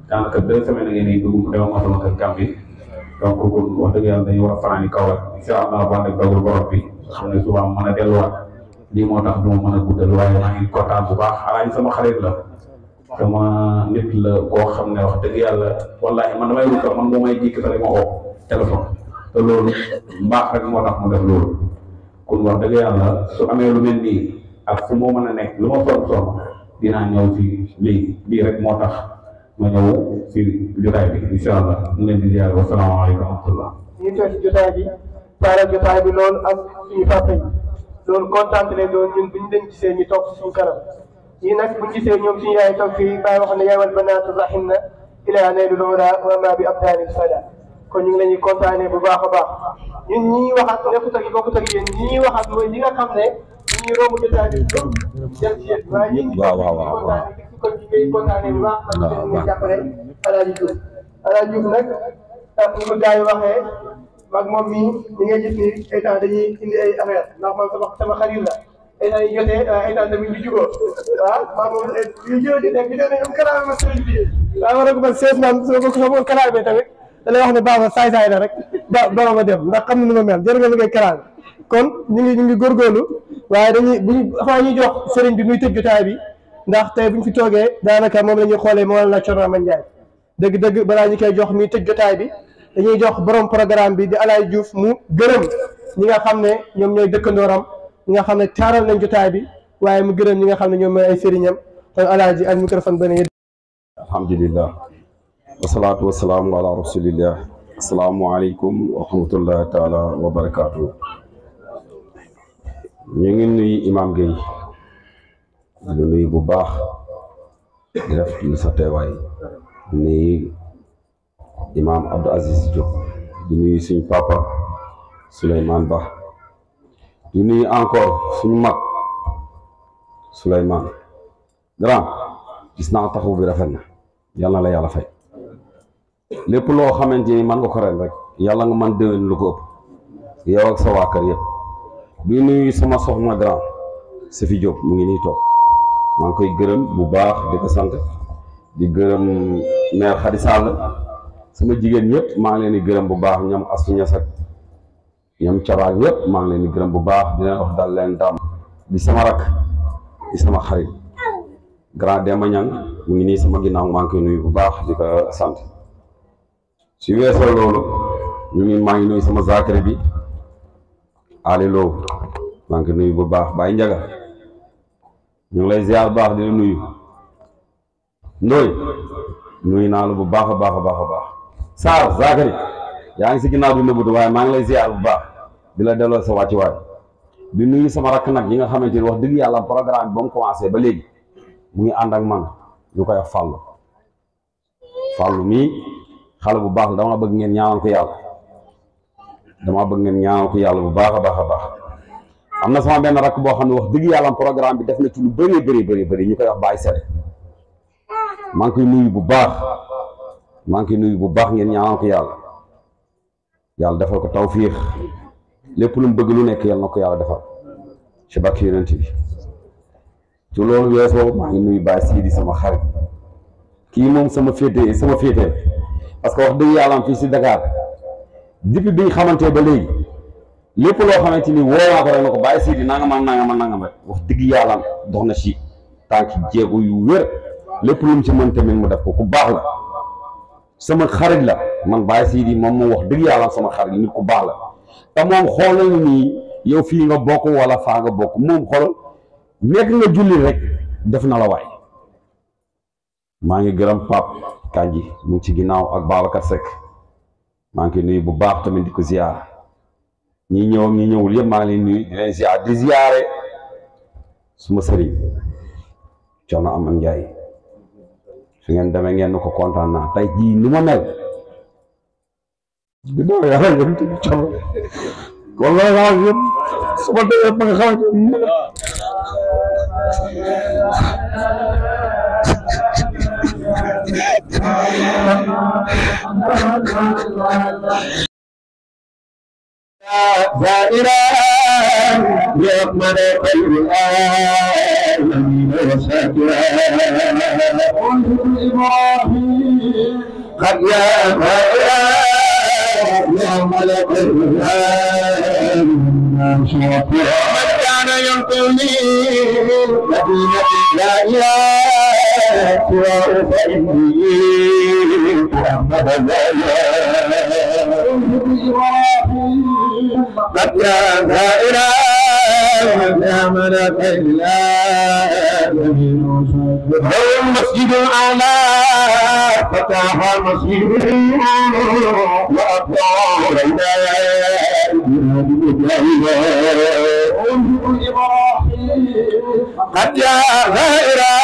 daanaka 2 semaines ngeen di dugg dama ma sama kër Gambie donc kon wax dëgg yàlla dañu war a fanaan Kaolack incha allah bu ànd ak dogal borom bi xam ne suba mën a delluwaat lii moo tax du ma mën a guddal waaye maa ngi kontaan bu baax alaaji sama xarit la sama nit la koo xam ne wax dëgg yàlla wallahi man damay wut man moo may jikki sax ma oo téléphone te loolu mbaax rek moo tax mu def loolu kon wax dëgg yàlla su amee lu mel nii ak fu moo mën a nekk lu ma sonn dinaa ñëw ci lii rek moo tax ma ñëw ci jotaay bi incha allah ñu leen di ziar wa salaamaaleykum wa rahmatullah. ñu toog ci jotaay bi taaral jotaay bi loolu ak suñu papa yi loolu kontaan lay doon ñun buñ leen gisee ñu toog suñu kanam. yii nag buñ gisee ñoom suñu yaay toog fii bàyyi wax ne yaay wal banaatu rahim na ila naylul ula wa ma bi abdaanil fada kon ñu ngi leen di kontaanee bu baax a baax ñun ñi waxaat nekkut ak bokkut ak yéen ñi waxaat mooy ñi nga xam ne ñu romb jotaay bi dem ci yéen waaye ñi ngi kontaanee kon ñu ngi kontaanee bu baax parce que ñu ngi jàppale Alaaji Diouf Alaaji Diouf nag ñu ko gars yi waxee mag moom mii ñi ngay gis ni ay temps dañuy indi ay affaire ndax man sama xarit la ay temps yi jotee ay temps tamit ñu jubóo waaw maa moom ñu jël di nekk ñu doon am kalaame ma sëriñ bi waaw ma ne ko man sees man sama kalaame tamit da lay wax ne baax na saay-saay la rek dara ma dem ndax xam na nu ma mel jërë nga li ngay kalaame kon ñu ngi góorgóorlu waaye dañuy buñu avant ñuy jox sëriñ bi muy tëj jotaay bi ndax tey buñ fi toogee daanaka moom la ñuy xoolee moo la Thierno Amath Ndiaye dëgg-dëgg balaa ñu koy jox muy tëj jotaay bi dañuy jox borom programme bi di Alaaji Diouf mu gërëm ñi nga xam ne ñoom ñooy dëkkandooram ñi nga xam ne taaral nañ jotaay bi waaye mu gërëm ñi nga xam ne ñoom mooy ay sëriñam kon Alaaji al microphone bane alhamdulillah wasalaatu wasalaamu ala rasulillah asalaamu aleykum wa rahmatullahi taala wa barakaatu ñu ngi nuyu imam Gueye di nuyu bu baax di def lu sa teewaay di nuyu imam Abdou Aziz Diop di nuyu suñu papa Souleymane Ba di nuyu encore suñu mag Souleymane grand gis naa taxaw bi rafet na yàlla na la yàlla fay lépp loo xamante ni man nga ko ren rek yàlla nga man déwén lu ko ëpp yow ak sa waa kër yëpp di nuyu sama soxna grand Safi Diop mu ngi nii toog maa ngi koy gërëm bu baax di ko sant di gërëm maire Khady Sall sama jigéen ñëpp maa ngi leen di gërëm bu baax ñoom Astou Niass ak ñoom Cabaak ñëpp maa ngi leen di gërëm bu baax di leen wax dal leen daam di sama rak di sama xarit grand Demba Niang mu ngi nii sama ginnaaw maa ngi koy nuyu bu baax di ko sant si weesoo loolu maa ngi nuyu sama zakari bi Ali Lo maa ngi koy nuyu bu baax Baye Ndiaga ñu ngi lay ziar bu baax di la nuyu Ndoy nuyu naa la bu baax a baax a baax a baax Sarr zakari yaa ngi si ginnaaw di nëbbutu waaye maa ngi lay ziar bu baax di la delloo sa wàccuwaay di nuyu sama rakk nag yi nga xamante ni wax dëgg yàlla programme bi ba mu commencé ba léegi mu ngi ànd ak man ñu koy wax Fallou mii xale bu baax la dama bëgg ngeen ñaanal ko yàlla bu baax a baax a baax am na sama benn rakk boo xam ne wax dëgg yàlla programme bi def na ci lu bëri ñu koy wax Baye Sede maa ngi koy nuyu bu baax ngeen ñaanal ko yàlla defal ko tawfiix lépp lu mu bëgg lu nekk yàlla na ko yàlla defal ci barke yonent bi ci loolu weesoo maa ngi nuyu Baye Sidi sama xarit kii moom sama féete parce que wax dëgg yàlla am fii si Dakar depuis bi ñu xamante ba léegi lépp loo xamante ni woo naa ko rek na ko Baye Sidi nangam rek wax dëgg yàlla dox na si tànki jéego yu wér lépp lu mu ci mën tamit mu def ko ku baax la sama xarit la man Baye Sidi moom wax dëgg yàlla sama xarit nit ku baax la te moom xool nañu nii yow fii nga bokk wala faa nga bokk moom xoolal nekk nga julli rek def na la waay maa ngi gërëm Pape Kanji mu ngi ci ginnaaw ak Babacar Seck maa ngi koy nuyu bu baax tamit di ko ziar ñi ñëw ñi ñëwul yëpp maa ngi leen nuyu di leen ziar di ziare suma sëriñ Thierno Amath Ndiaye su ngeen demee ngeen ko kontaan naa tey jii ni ma mel di doon yàlla yëpp ci Thierno wala waaw yëpp su ma demee ba nga xamante زائرا يقمن خير العالمين وشاكرا إبراهيم قد يا زائرا يقمن خير العالمين وشاكرا من كان ينقلني مدينة لا إله سواه فإني محمد قد كان زائرا يا من خير العالمين هو المسجد الأعلى فتح مسجد وأطار قد جاء زائرا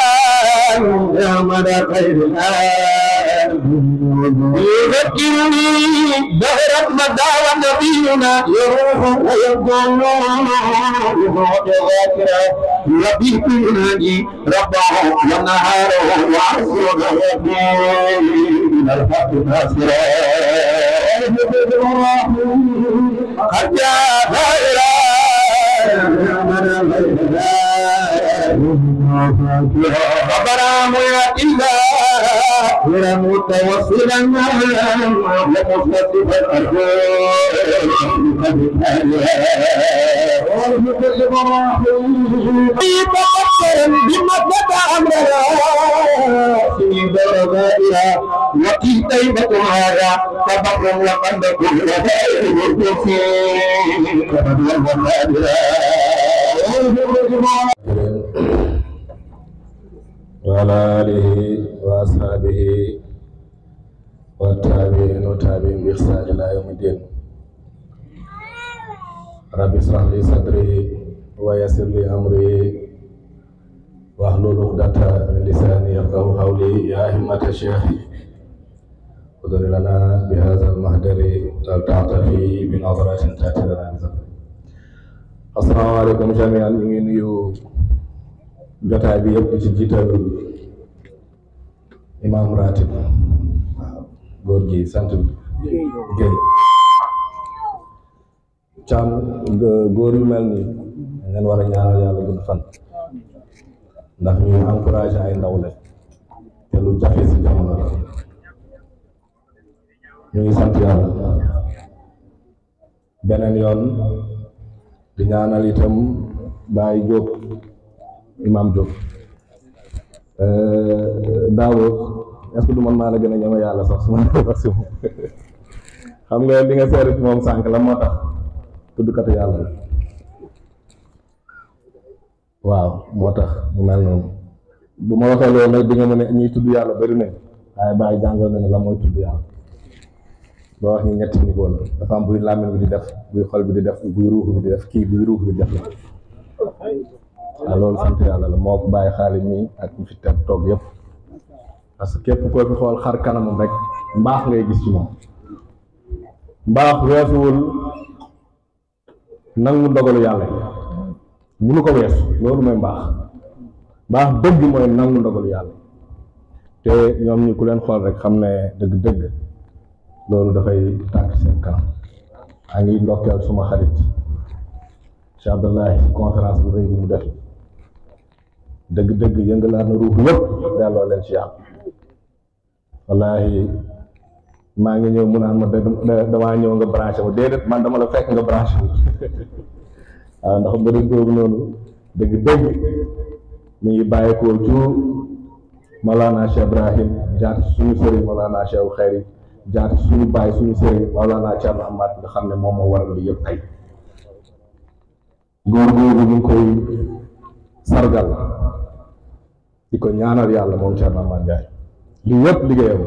يا من خير العالمين يذكرني دهر مدى ونبينا يروح ويقول ذاكرا ربي ينادي ربه ونهاره وعصره يبني من الحق ناصرا قد جاء غيرا ربنا مويا إلا غير متوصلا ومصدفا بمثلة أمرها في درجاتها وفي طيبتها فبر وقد كل خير وعلى آله وأصحابه والتابعين وتابعين بإحسان إلى يوم الدين. رب اشرح لي صدري ويسر لي أمري واحلل عقدة من لساني يفقهوا قولي. يا همة الشيخ خذ لنا بهذا المهدر ولتعطفي بنظرة تأتي لنا بزمن. السلام عليكم جميعا. ñu ngi nuyu jotaay bi yëpp ci jiital imam ratib góor gi sant Guèye Thiam. góor yu mel ni ngeen war a ñaanal yàlla gudd fan ndax ñuy encouragé ay ndaw la te lu jafe si jamono la. ñu ngi sant yàlla beneen yoon di ñaanal itam Baye Diop imam Diop Daawo est-ce que du man maa la gën a ñeme yàlla sax su ma wax si moom xam nga li nga seere ci moom sànq la moo tax tuddkatu yàlla la waaw moo tax mu mel noonu. bu ma waxee loolu nag di nga mën a ñuy tudd yàlla bëri nañ waaye Baye jàngal na ne la mooy tudd yàlla ba wax ni ñetti niveau la dafa am buy làmmiñ bi di def buy xol bi di def buy ruux bi di def kii buy ruux bi di def la waaw loolu sant yàlla la moo ko bàyyi xaalis mi ak ñu fi teg toog yëpp parce que képp koo fi xool xar kanamam rek mbaax ngay gis ci moom. mbaax weesuwul nangu ndogalu yàlla munu ko weesu loolu mooy mbaax. mbaax dëgg mooy nangu ndogalu yàlla te ñoom ñi ku leen xool rek xam ne dëgg-dëgg loolu dafay tànk seen kanam. maa ngi ndokkeel suma xarit Cheikh Abdoulaye conférence bu rëy bi mu def dëgg-dëgg yëngalaat na ruux yëpp delloo leen ci yàlla. wallaahi maa ngi ñëw mu naan ma damaa ñëw nga branché ma déedéet man dama la fekk nga branché ma waaw ndax mbëri googu noonu dëgg-dëgg mi ngi bàyyeekoo ci Mawlana Cheikh Ibrahim jaar ci suñu sëriñ Mawlana Cheikh Khayri jaar ci suñu baay suñu sëriñ Mawlana Thierno Amath nga xam ne moom moo waral li yëpp tey. góor googu ñu ngi koy sargal di ko ñaanal yàlla moom Thierno Amath Ndiaye li yëpp liggéeyam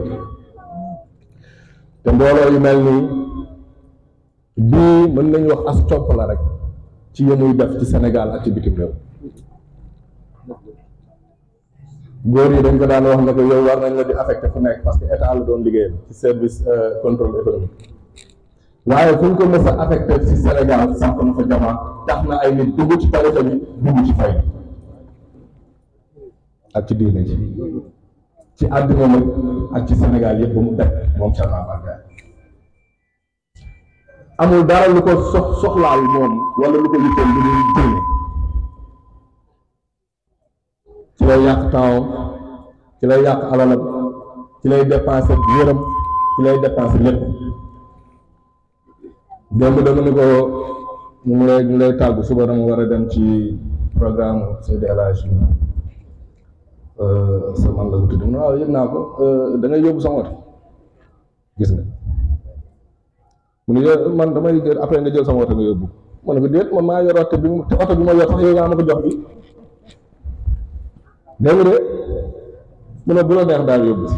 te mbooloo yu mel nii bii mën nañu wax as copp la rek ci yemuy def ci Sénégal ak ci bitim réew. góor yi dañ ko daan wax ne ko yow war nañ la di affecté fu nekk parce que état la doon liggéeyal ci service contrôle économique waaye fu ñu ko mës a affecté ci Sénégal samp na fa jamaa tax na ay nit dugg ci tarixa bi dugg ci fay ak ci diine ji ci àdduna nag ak ci Sénégal yëpp ba mu def moom Thierno Amath Ndiaye amul dara lu ko soxlaal moom wala lu ko yitteel lu dul diine ci lay yàq temps ci lay yàq alalam ci lay dépensé yërëm ci lay dépensé lépp. démb dama ni ko ñu lay tàggu suba dama war a dem ci programme Seydi El Hadji sa man la ko tudd waaw yëg naa ko da ngay yóbbu sama oto gis nga mu ne man damay jël après nga jël sama oto nga yóbbu ma ne ko déet man maa yor oto bi ma yor sax yow yaa ma ko jox bi dégg nga de mu ne bu la neex daal yóbbu si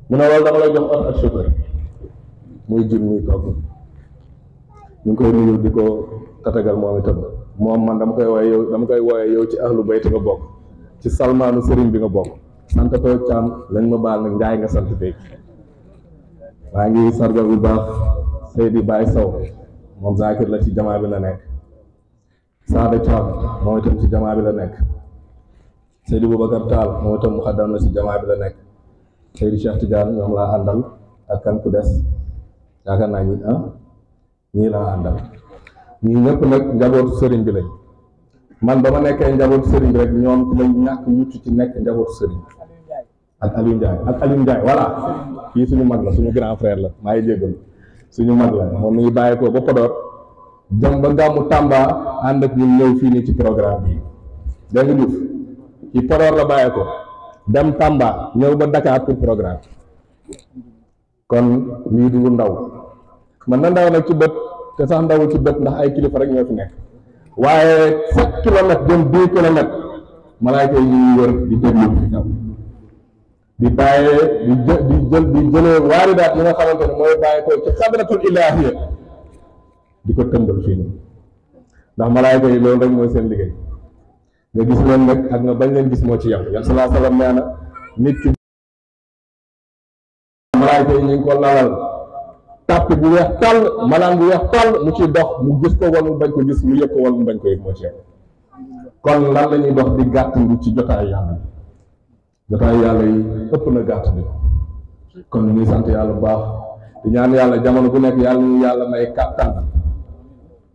mu ne wala dama lay jox oto ak chauffeur muy jim muy togg ñu ngi koy nuyu di ko tatagal moom itam moom man dama koy wooye yow ci ahlu bayt nga bokk ci salmaanu sëriñ bi nga bokk santatoo Caam lañ ma baal nag Njaay nga sant tey maa ngi sargal bu baax Seydi Baye Sow moom Zakir la ci jamaa bi la nekk Saada Caam moom itam ci jamaa bi la nekk Seydi Boubacar Tall moom itam muxaddam la ci jamaa bi la nekk Seydi Cheikh Tidiane ñoom laa àndal ak kan ku des yaakaar naa ñii laa àndal ñii ñëpp nag njabootu sëriñ bi lañ man ba ma nekkee njabootu sëriñ bi rek ñoom ci lañ ñàkk mucc ci nekk njabootu sëriñ ak Aliou Ndiaye voilà kii suñu mag la suñu grand frère la maa ngi jéggalu suñu mag la moom mi ngi bàyyi ko ba Podor jëm ba gàmmu Tamba ànd ak ñun ñëw fii nii ci programme bi dégg nga Diouf ci Podor la bàyyi ko dem Tamba ñëw ba Dakar pour programme kon lii du ndaw man na ndaw nag ci bët te sax ndawul ci bët ndax ay kilifa rek ñoo fi nekk waaye 7 kilomètres jëm 10 kilomètres malaayka yi ñuy wër di déglu fi kaw di bàyyee di jëlee waaridaat yi nga xamante ne mooy bàyyi ko ci xadratul ilaahiya di ko tëmbal fii nii ndax malaayka yi loolu rek mooy seen liggéey nga gis leen nag ak nga bañ leen gis moo ci yam yan salaa salaam nee na nit ki malaayka yi ñu ngi ko lalal tàppi bu weex tàll malaan bu weex tàll mu ci dox mu gis ko wala mu bañ ko gis mu yëg ko wala mu bañ ko yëg moo ci yam kon lan la ñuy dox di gàttandu ci jotaay yàlla yi ëpp na gàtt bi kon ñu ngi sant yàlla bu baax di ñaan yàlla jamono bu nekk yàlla ñu yàlla may kàttan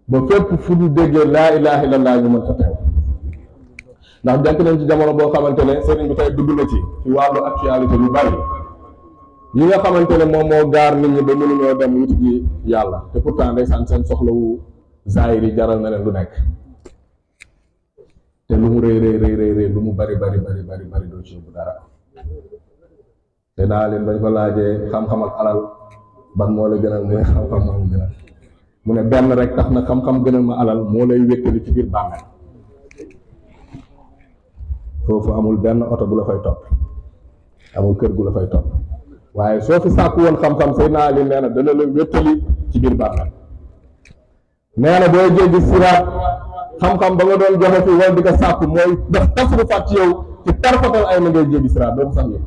ba fépp fu ñu déggee laa ilaha illallah ñu mën fa teew ndax jànk nañ ci jamono boo xamante ne sëriñ bi tey dugg na ci wàllu actualité lu bari yi nga xamante ne moom moo gaar nit ñi ba mënuñoo dem wuti ji yàlla te pourtant ndeysaan seen soxlawu zaahir yi jaral na leen lu nekk te lu mu rëy lu mu bari doo ci yóbbu dara te naa leen bañ ko laajee xam-xam ak alal ban moo la gënal mu ne xam-xam moo la gënal mu ne benn rek tax na xam-xam gënal ma alal moo lay wéttali ci biir bàmmeel foofu amul benn oto bu la fay topp amul kër gu la fay topp waaye soo fi sàkku woon xam-xam say naa leen nee na dana la wéttali ci biir bàmmeel nee na boo jéggi siraat xam-xam ba nga doon joxe fi wala di ko sàkku mooy def tasrufaat ci yow ci tarfatal ay na ngay jéggi siraat doo ko sax yëg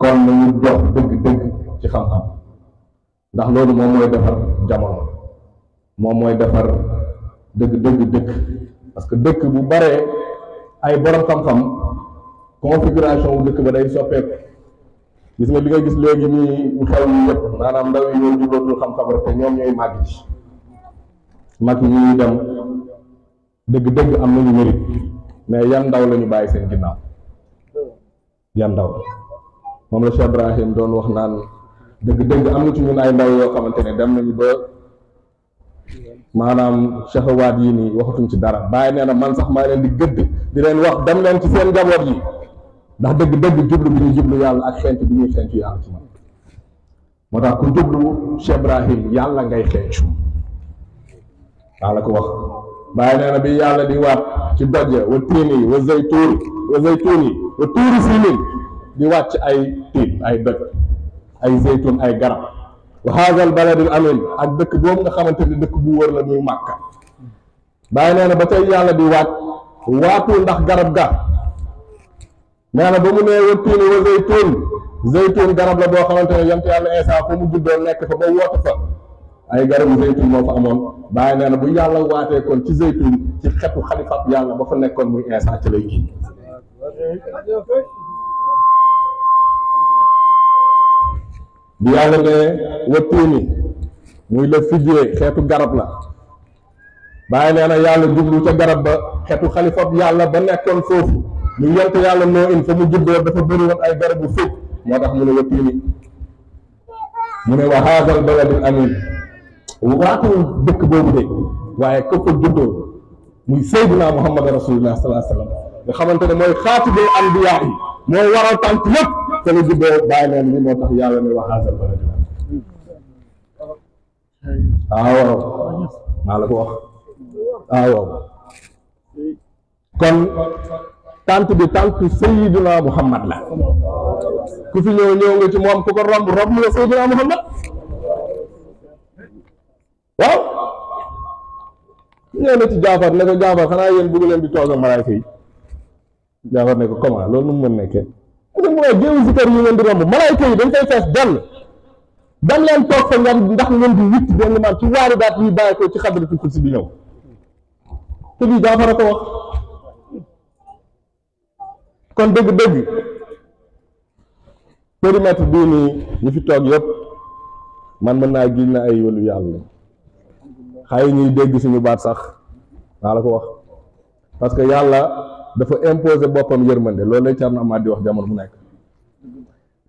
kon nañu dox dëgg-dëgg ci xam-xam ndax loolu moom mooy defar jamono moom mooy defar dëgg dëkk parce que dëkk bu baree ay borom xam-xam configuration wu dëkk ba day soppeeku gis nga li nga gis léegi nii xew yi yëpp maanaam ndaw yi ñoo jublootul xam-xam rek te ñoom ñooy màgg ci mag yi ñuy dem dëgg-dëgg am nañu mérite mais yan ndaw la ñu bàyyi seen ginnaaw yan ndaw moom la Cheikh Ibrahim doon wax naan dëgg-dëgg am na ci ñun ay ndaw yoo xamante ne dem nañu ba maanaam shahawaat yi nii waxatuñ ci dara bàyyi nee na man sax maa leen di gëdd di leen wax dem leen ci seen njaboot yi ndax dëgg-dëgg jublu bi ñu jublu yàlla ak xeeñtu bi ñuy xeeñtu yàlla ci man moo tax ku jublu Cheikh Ibrahim yàlla ngay xeeñtu waa la ko wax bàyyi nee na bi yàlla di waat ci doj wa tiini wa zaytuuni wa tuuri sinin di wàcc ay tiin ay doj ay zaytun ay garab wa haazal baladil amin ak dëkk boobu nga xamante ni dëkk bu wër la muy Màkka bàyyi nee na ba tey yàlla di waatul ndax garab ga nee na ba mu nee wa tiini wa zaytun garab la boo xamante ne yonent yàlla Iisaa fa mu juddoo nekk fa ba woote fa ay garabu zaytun moo fa amoon bàyyi nee na bu yàlla waatee kon ci zaytun ci xetu xalifaat yàlla ba fa nekkoon muy Iisaa ci lay génn bi yàlla ne wattiini muy la fijjee xeetu garab la bàyyi nee na yàlla jublu ca garab ba xetu xalifaat yàlla ba nekkoon foofu ñu yent yàlla noo in fa mu juddoo dafa bëri woon ay garabu fij moo tax mu ne wattiini mu ne wa haazal baladil amin waatul dëkk boobu de waaye ko fa juddoo muy Seydina Muhammad rasulullah sallallahu alayhi wa sallam nga xamante ne mooy xaatibul anbiyaa yi mooy waral tànk lépp te la juddoo bàyyi leen ni moo tax yàlla ne wa haazal balad waaw maa la ko wax waaw kon tànt bi tànt Seydina Muhammad la ku fi ñëw nga ci moom ku ko romb nga Seydina Muhammad waaw ñëw na ci Jaafar ne ko Jaafar xanaa yéen bëgg leen di toog ak malaayka yi Jaafar ne ko comment loolu nu mu mën nekkee mu ne mooy géewu si kër yi ngeen di romb malaayka yi dañ koy fees dell dam leen toog fa ngeen ndax ngeen di witt benn maam ci waari daat yi bàyyi ko ci xadratul kursi di ñëw te bii Jaafar a ko wax. kon dëgg-dëgg périmètre bii nii ñu fi toog yëpp man mën naa giñ na ay wëlu yàlla xay ñuy dégg suñu baat sax maa la ko wax parce que yàlla dafa imposer boppam yërmande loolu lay Thierno Amath di wax jamono bu nekk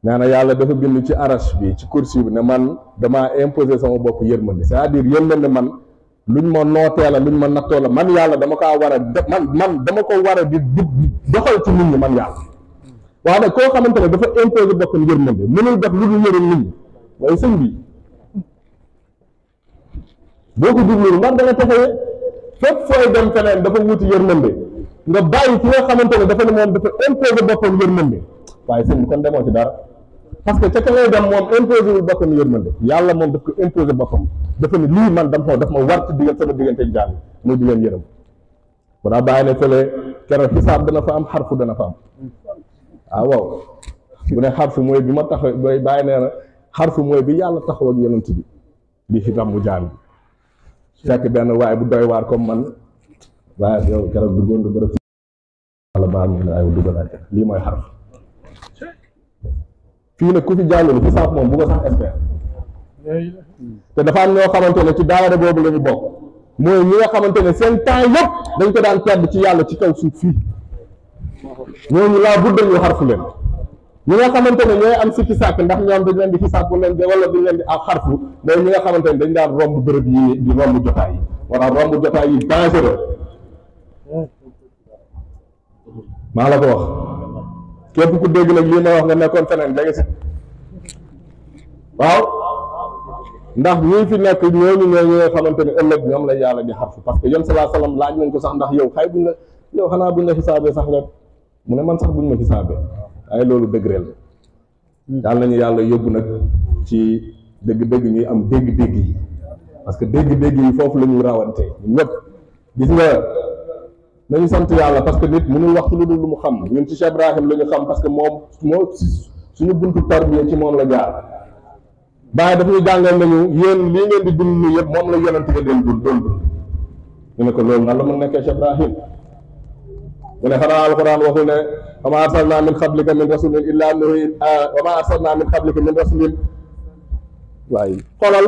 nee na yàlla dafa bind ci arash bi ci kursi bi ne man damaa imposer sama bopp yërmande c'est-à-dire yërmande man luñ ma nootee la luñ ma nattoo la man yàlla dama kaa war a man dama ko war a di doxal ci nit ñi man yàlla waaye nag koo xamante ne dafa imposer boppam yërmande mënul def lu dul yërëm nit ñi waaye sëñ bi boo ko déglu ndax da nga taxawee fépp fooy dem feneen dafa wuti yërmande nga bàyyi ki nga xamante ne dafa ne moom dafa imposer boppam yërmande waaye sëñ bi kon demoo ci dara parce que ca ka ngay dem moom imposer wul boppam yërmande yàlla moom daf ko imposer boppam dafa ne lii man daf ma war ci diggante sama diggante ak jaam muy di leen yërëm balaa bàyyi ne fële keroog xisaab dana fa am xarfu dana fa am waaw bu ne xarfu mooy bi ma taxaw booy bàyyi nee na xarfu mooy bi yàlla taxaw ak yonent bi di xitam mu jaam bi fekk benn waaye bu doy waar comme man waaye yow keroog duggoon nga bërëb wala baal mu ne ay duggalaate lii mooy xarfu fii nag ku fi jàllul xisaab moom bu ko sax espère te dafa am ñoo xamante ne ci daara boobu la ñu bokk mooy ñi nga xamante ne seen temps yëpp dañ ko daan perdre ci yàlla ci kaw suuf fii ñooñu laa budda ñu xarfu leen ñi nga xamante ne ñooy am sikki sàkk ndax ñoom dañ leen di xisaab wala dañ leen di ak xarfu mooy ñi nga xamante ne dañ daan romb bërëb yi di romb jotaay yi wala romb jotaay yi dangereux maa la ko wax képp ku dégg nag lii ma wax nga nekkoon feneen da nga si waaw ndax ñii fi nekk ñooñu ñooy ñi nga xamante ne ëllëg ñoom la yàlla di xarfu parce que yon salaa salaam laaj nañ ko sax ndax yow xay buñ la yow xanaa buñ la xisaabee sax nga mu ne man sax buñ ma xisaabee ay loolu dëggreel la yàlla nañu yàlla yóbbu nag ci dëgg-dëgg ñuy am dégg-dégg yi parce que dégg-dégg yi foofu la ñuy rawante ñun ñëpp gis nga nañu sant yàlla parce que nit mënul wax lu dul lu mu xam ñun ci Cheikh Ibrahim la ñu xam parce que moom suñu buntu tarbiya ci moom la jaar Baye daf ñu jàngal nañu yéen lii ngeen di dund nii yëpp moom la yonent nga doon dund ñu ne ko loolu nan la mën nekkee Cheikh Ibrahim mu ne xanaa alquran waxul ne wa ma arsalna min qablika min rasulin illa nuhi wa ma arsalna min qablika min rasulin waaye xoolal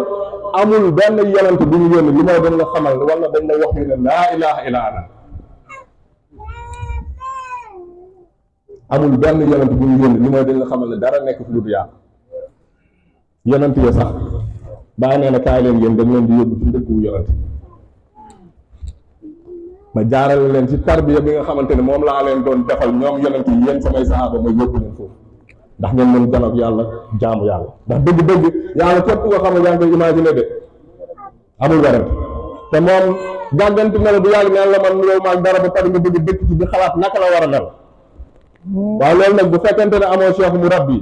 amul benn yonent bu ñu yónni li mooy dañ la xamal wala dañ la wax ñu ne laa ilaha illa ana amul benn yonent bu ñu yónni li mooy dañ la xamal ne dara nekk fi lu dul yàlla yonent ya sax bàyyi nee na kaay leen yéen dañ leen di yóbbu ci ndëkku yonent ma jaarale leen ci tarbiya bi nga xamante ne moom laa leen doon defal ñoom yonent yi yéen samay saxaaba ma yóbbu leen foofu ndax ngeen mën janoog yàlla jaamu yàlla ndax dëgg-dëgg yàlla képp nga xam ne yaa ngi koy imaginer de amul werante te moom gàgganti na la bu yàgg neen la man loolu maag dara ba pare nga bëgg dëkk ci di xalaat naka la war a mel waaw loolu nag bu fekkente ne amoo cheikh mu rabbi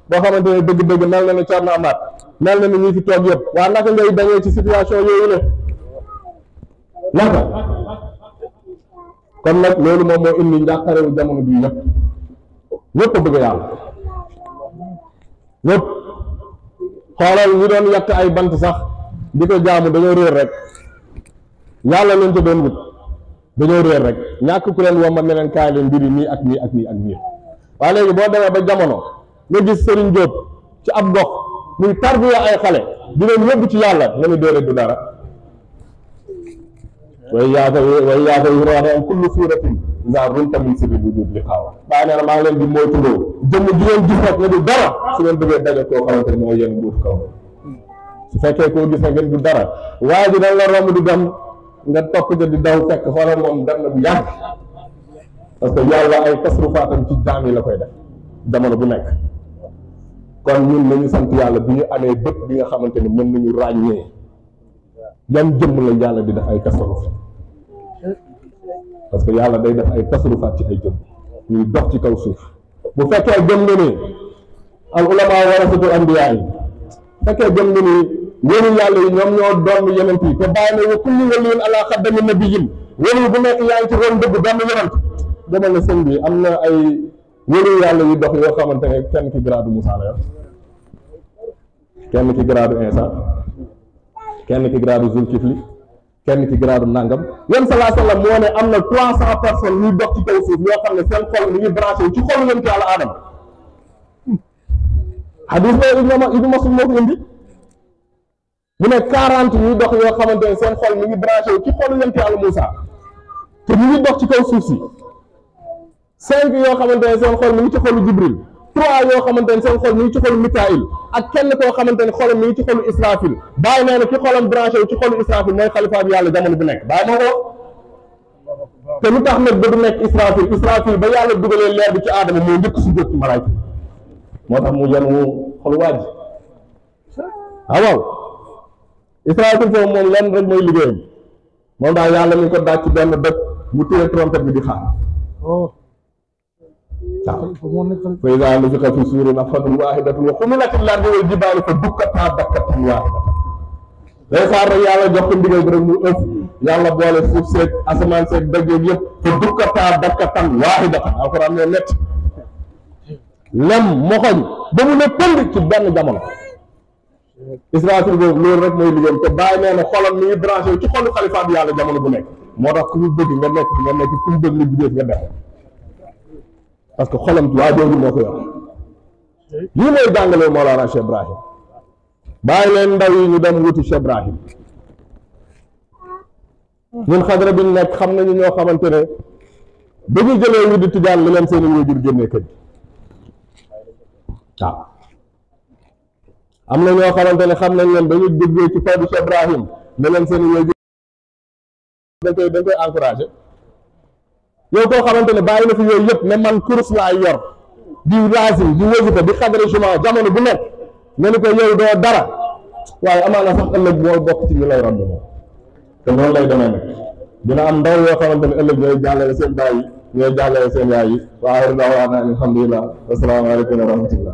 boo xamante ne dëgg-dëgg mel na ne Thierno Amath mel na ne ñi fi toog yëpp waa naka ngay dañee ci situation yooyu ne naka kon nag loolu moom moo indi njàqarewu jamono bi yëpp ñëpp a bëgg yàlla ñëpp xoolal ñu doon yàq ay bant sax di ko jaamu dañoo réer rek yàlla leen ca doon wut dañoo réer rek ñàkk ku leen womba ne leen kaay leen mbiri nii ak nii ak nii ak nii waaye léegi boo demee ba jamono nga gis Serigne Diop ci ab gox muy tarbiya ay xale di leen yóbbu ci yàlla nga ne déedéet du dara way yaaka yuroxam kullu suuratin iza rumta min sirri wujud li xaawa bàyyi nee na maa ngi leen di moytuloo jëmm ji ngeen gis rek nga du dara su ngeen bëggee daje koo xamante ne mooy yéen buuf kaw su fekkee koo gis ngeen du dara waaye ji dañ la romb di dem nga topp ja di daw fekk xoolal moom dem na bu yàgg parce que yàlla ay tasrufaatam ci jaam yi la koy def jamono bu nekk kon ñun nañu sant yàlla bi ñu amee bët bi nga xamante ne mën nañu ràññee yan jëmm la yàlla di def ay tasaruf parce que yàlla day def ay tasrufaat ci ay jëmm ñuy dox ci kaw suuf bu fekkee gëm nga ni al ulama warasatul anbiyaa yi fekkee gëm nga ni wëlu yàlla yi ñoom ñoo doon yonent yi te bàyyi na wa kullu waliyin ala xaddami nabiyyin wëlu bu nekk yaa ngi ci ron dëgg benn yonent demal na sëñ bi am na ay wëlu yàlla yu dox yoo xamante ne kenn ki grade Moussa la yor kenn ki grade Insa kenn ki grade Zulkifli kenn ki grade nangam yéen salaa sallam moo ne am na 300 personnes ñuy dox ci kaw suuf ñoo xam ne seen xol mi ngi branché wu ci xolu yonent yàlla Aadama hadis ba Ibnu Mas'ud moo ko indi mu ne 40 ñuy dox yoo xamante ne seen xol mi ngi branché wu ci xolu yonent yàlla Moussa te ñu ngi dox ci kaw suuf si 5 yoo xamante ne seen xol mi ngi ci xolu Jibril 3 yoo xamante ne seen xol mi ngi ci xolu Mikaïl ak kenn koo xamante ne xolam mi ngi ci xolu Israfil bàyyi nee na ki xolam branché wu ci xolu Israfil mooy xalifa bi yàlla jamono bu nekk bàyyi moo ko te lu tax nag ba du nekk Israfil ba yàlla dugalee leer bi ci aadama moo njëkk su jot ci malaayka moo tax mu yenu xolu waaj waaw Israfil foofu moom lenn rek mooy liggéeyam moom daal yàlla mi ngi ko daaj ci benn dëkk mu téye trompette bi di xaar waaw fa izaa nufixa fi suuri nafxatun waahidatun wa humilatil ardu wal jibaalu fa dukkataa dakkatan waahidatan day xaar rek yàlla jox ko ndigal bi rek mu ëpp yàlla boole suuf seeg asamaan seeg dëgg yëpp fa dukkataa dakkatan waahidatan alxuraan ñoo nett lem moxoñ ba mu ne pënd ci benn jamono Israfil boobu loolu rek mooy liggéeyam te bàyyi nee na xolam mi ngi branché ci xolu xalifa bi yàlla jamono bu nekk moo tax ku mu bëgg nga nekk ku mu bëgg li bidéef nga def parce que xolam waa jooju moo ko yor lii mooy jàngale Mawlana Cheikh Ibrahim bàyyi leen ndaw yi ñu dem wuti Cheikh Ibrahim ñun xadra bi ñu nekk xam nañu ñoo xamante ne ba ñu jëlee wi di tijaan li leen seen i waajur génnee kër waaw am na ñoo xamante ne xam nañ leen ba ñu duggee ci faydu Cheikh Ibrahim ne leen seen i waajur dañ koy encouragé yow koo xamante ne bàyyi na fi yooyu yëpp ne man kurus laay yor di raasi di wasifa di xadra juma jamono bu nekk nga ni ko yow doo dara waaye amaana sax ëllëg boo bokk ci ñu lay romb moom te noonu lay demee nag dina am ndaw yoo xamante ne ëllëg ñooy jàllale seen baay yi ñooy jàllale seen yaay yi wa aaxiru da'waanaa alhamdulilah wasalaamaaleykum wa rahmatullah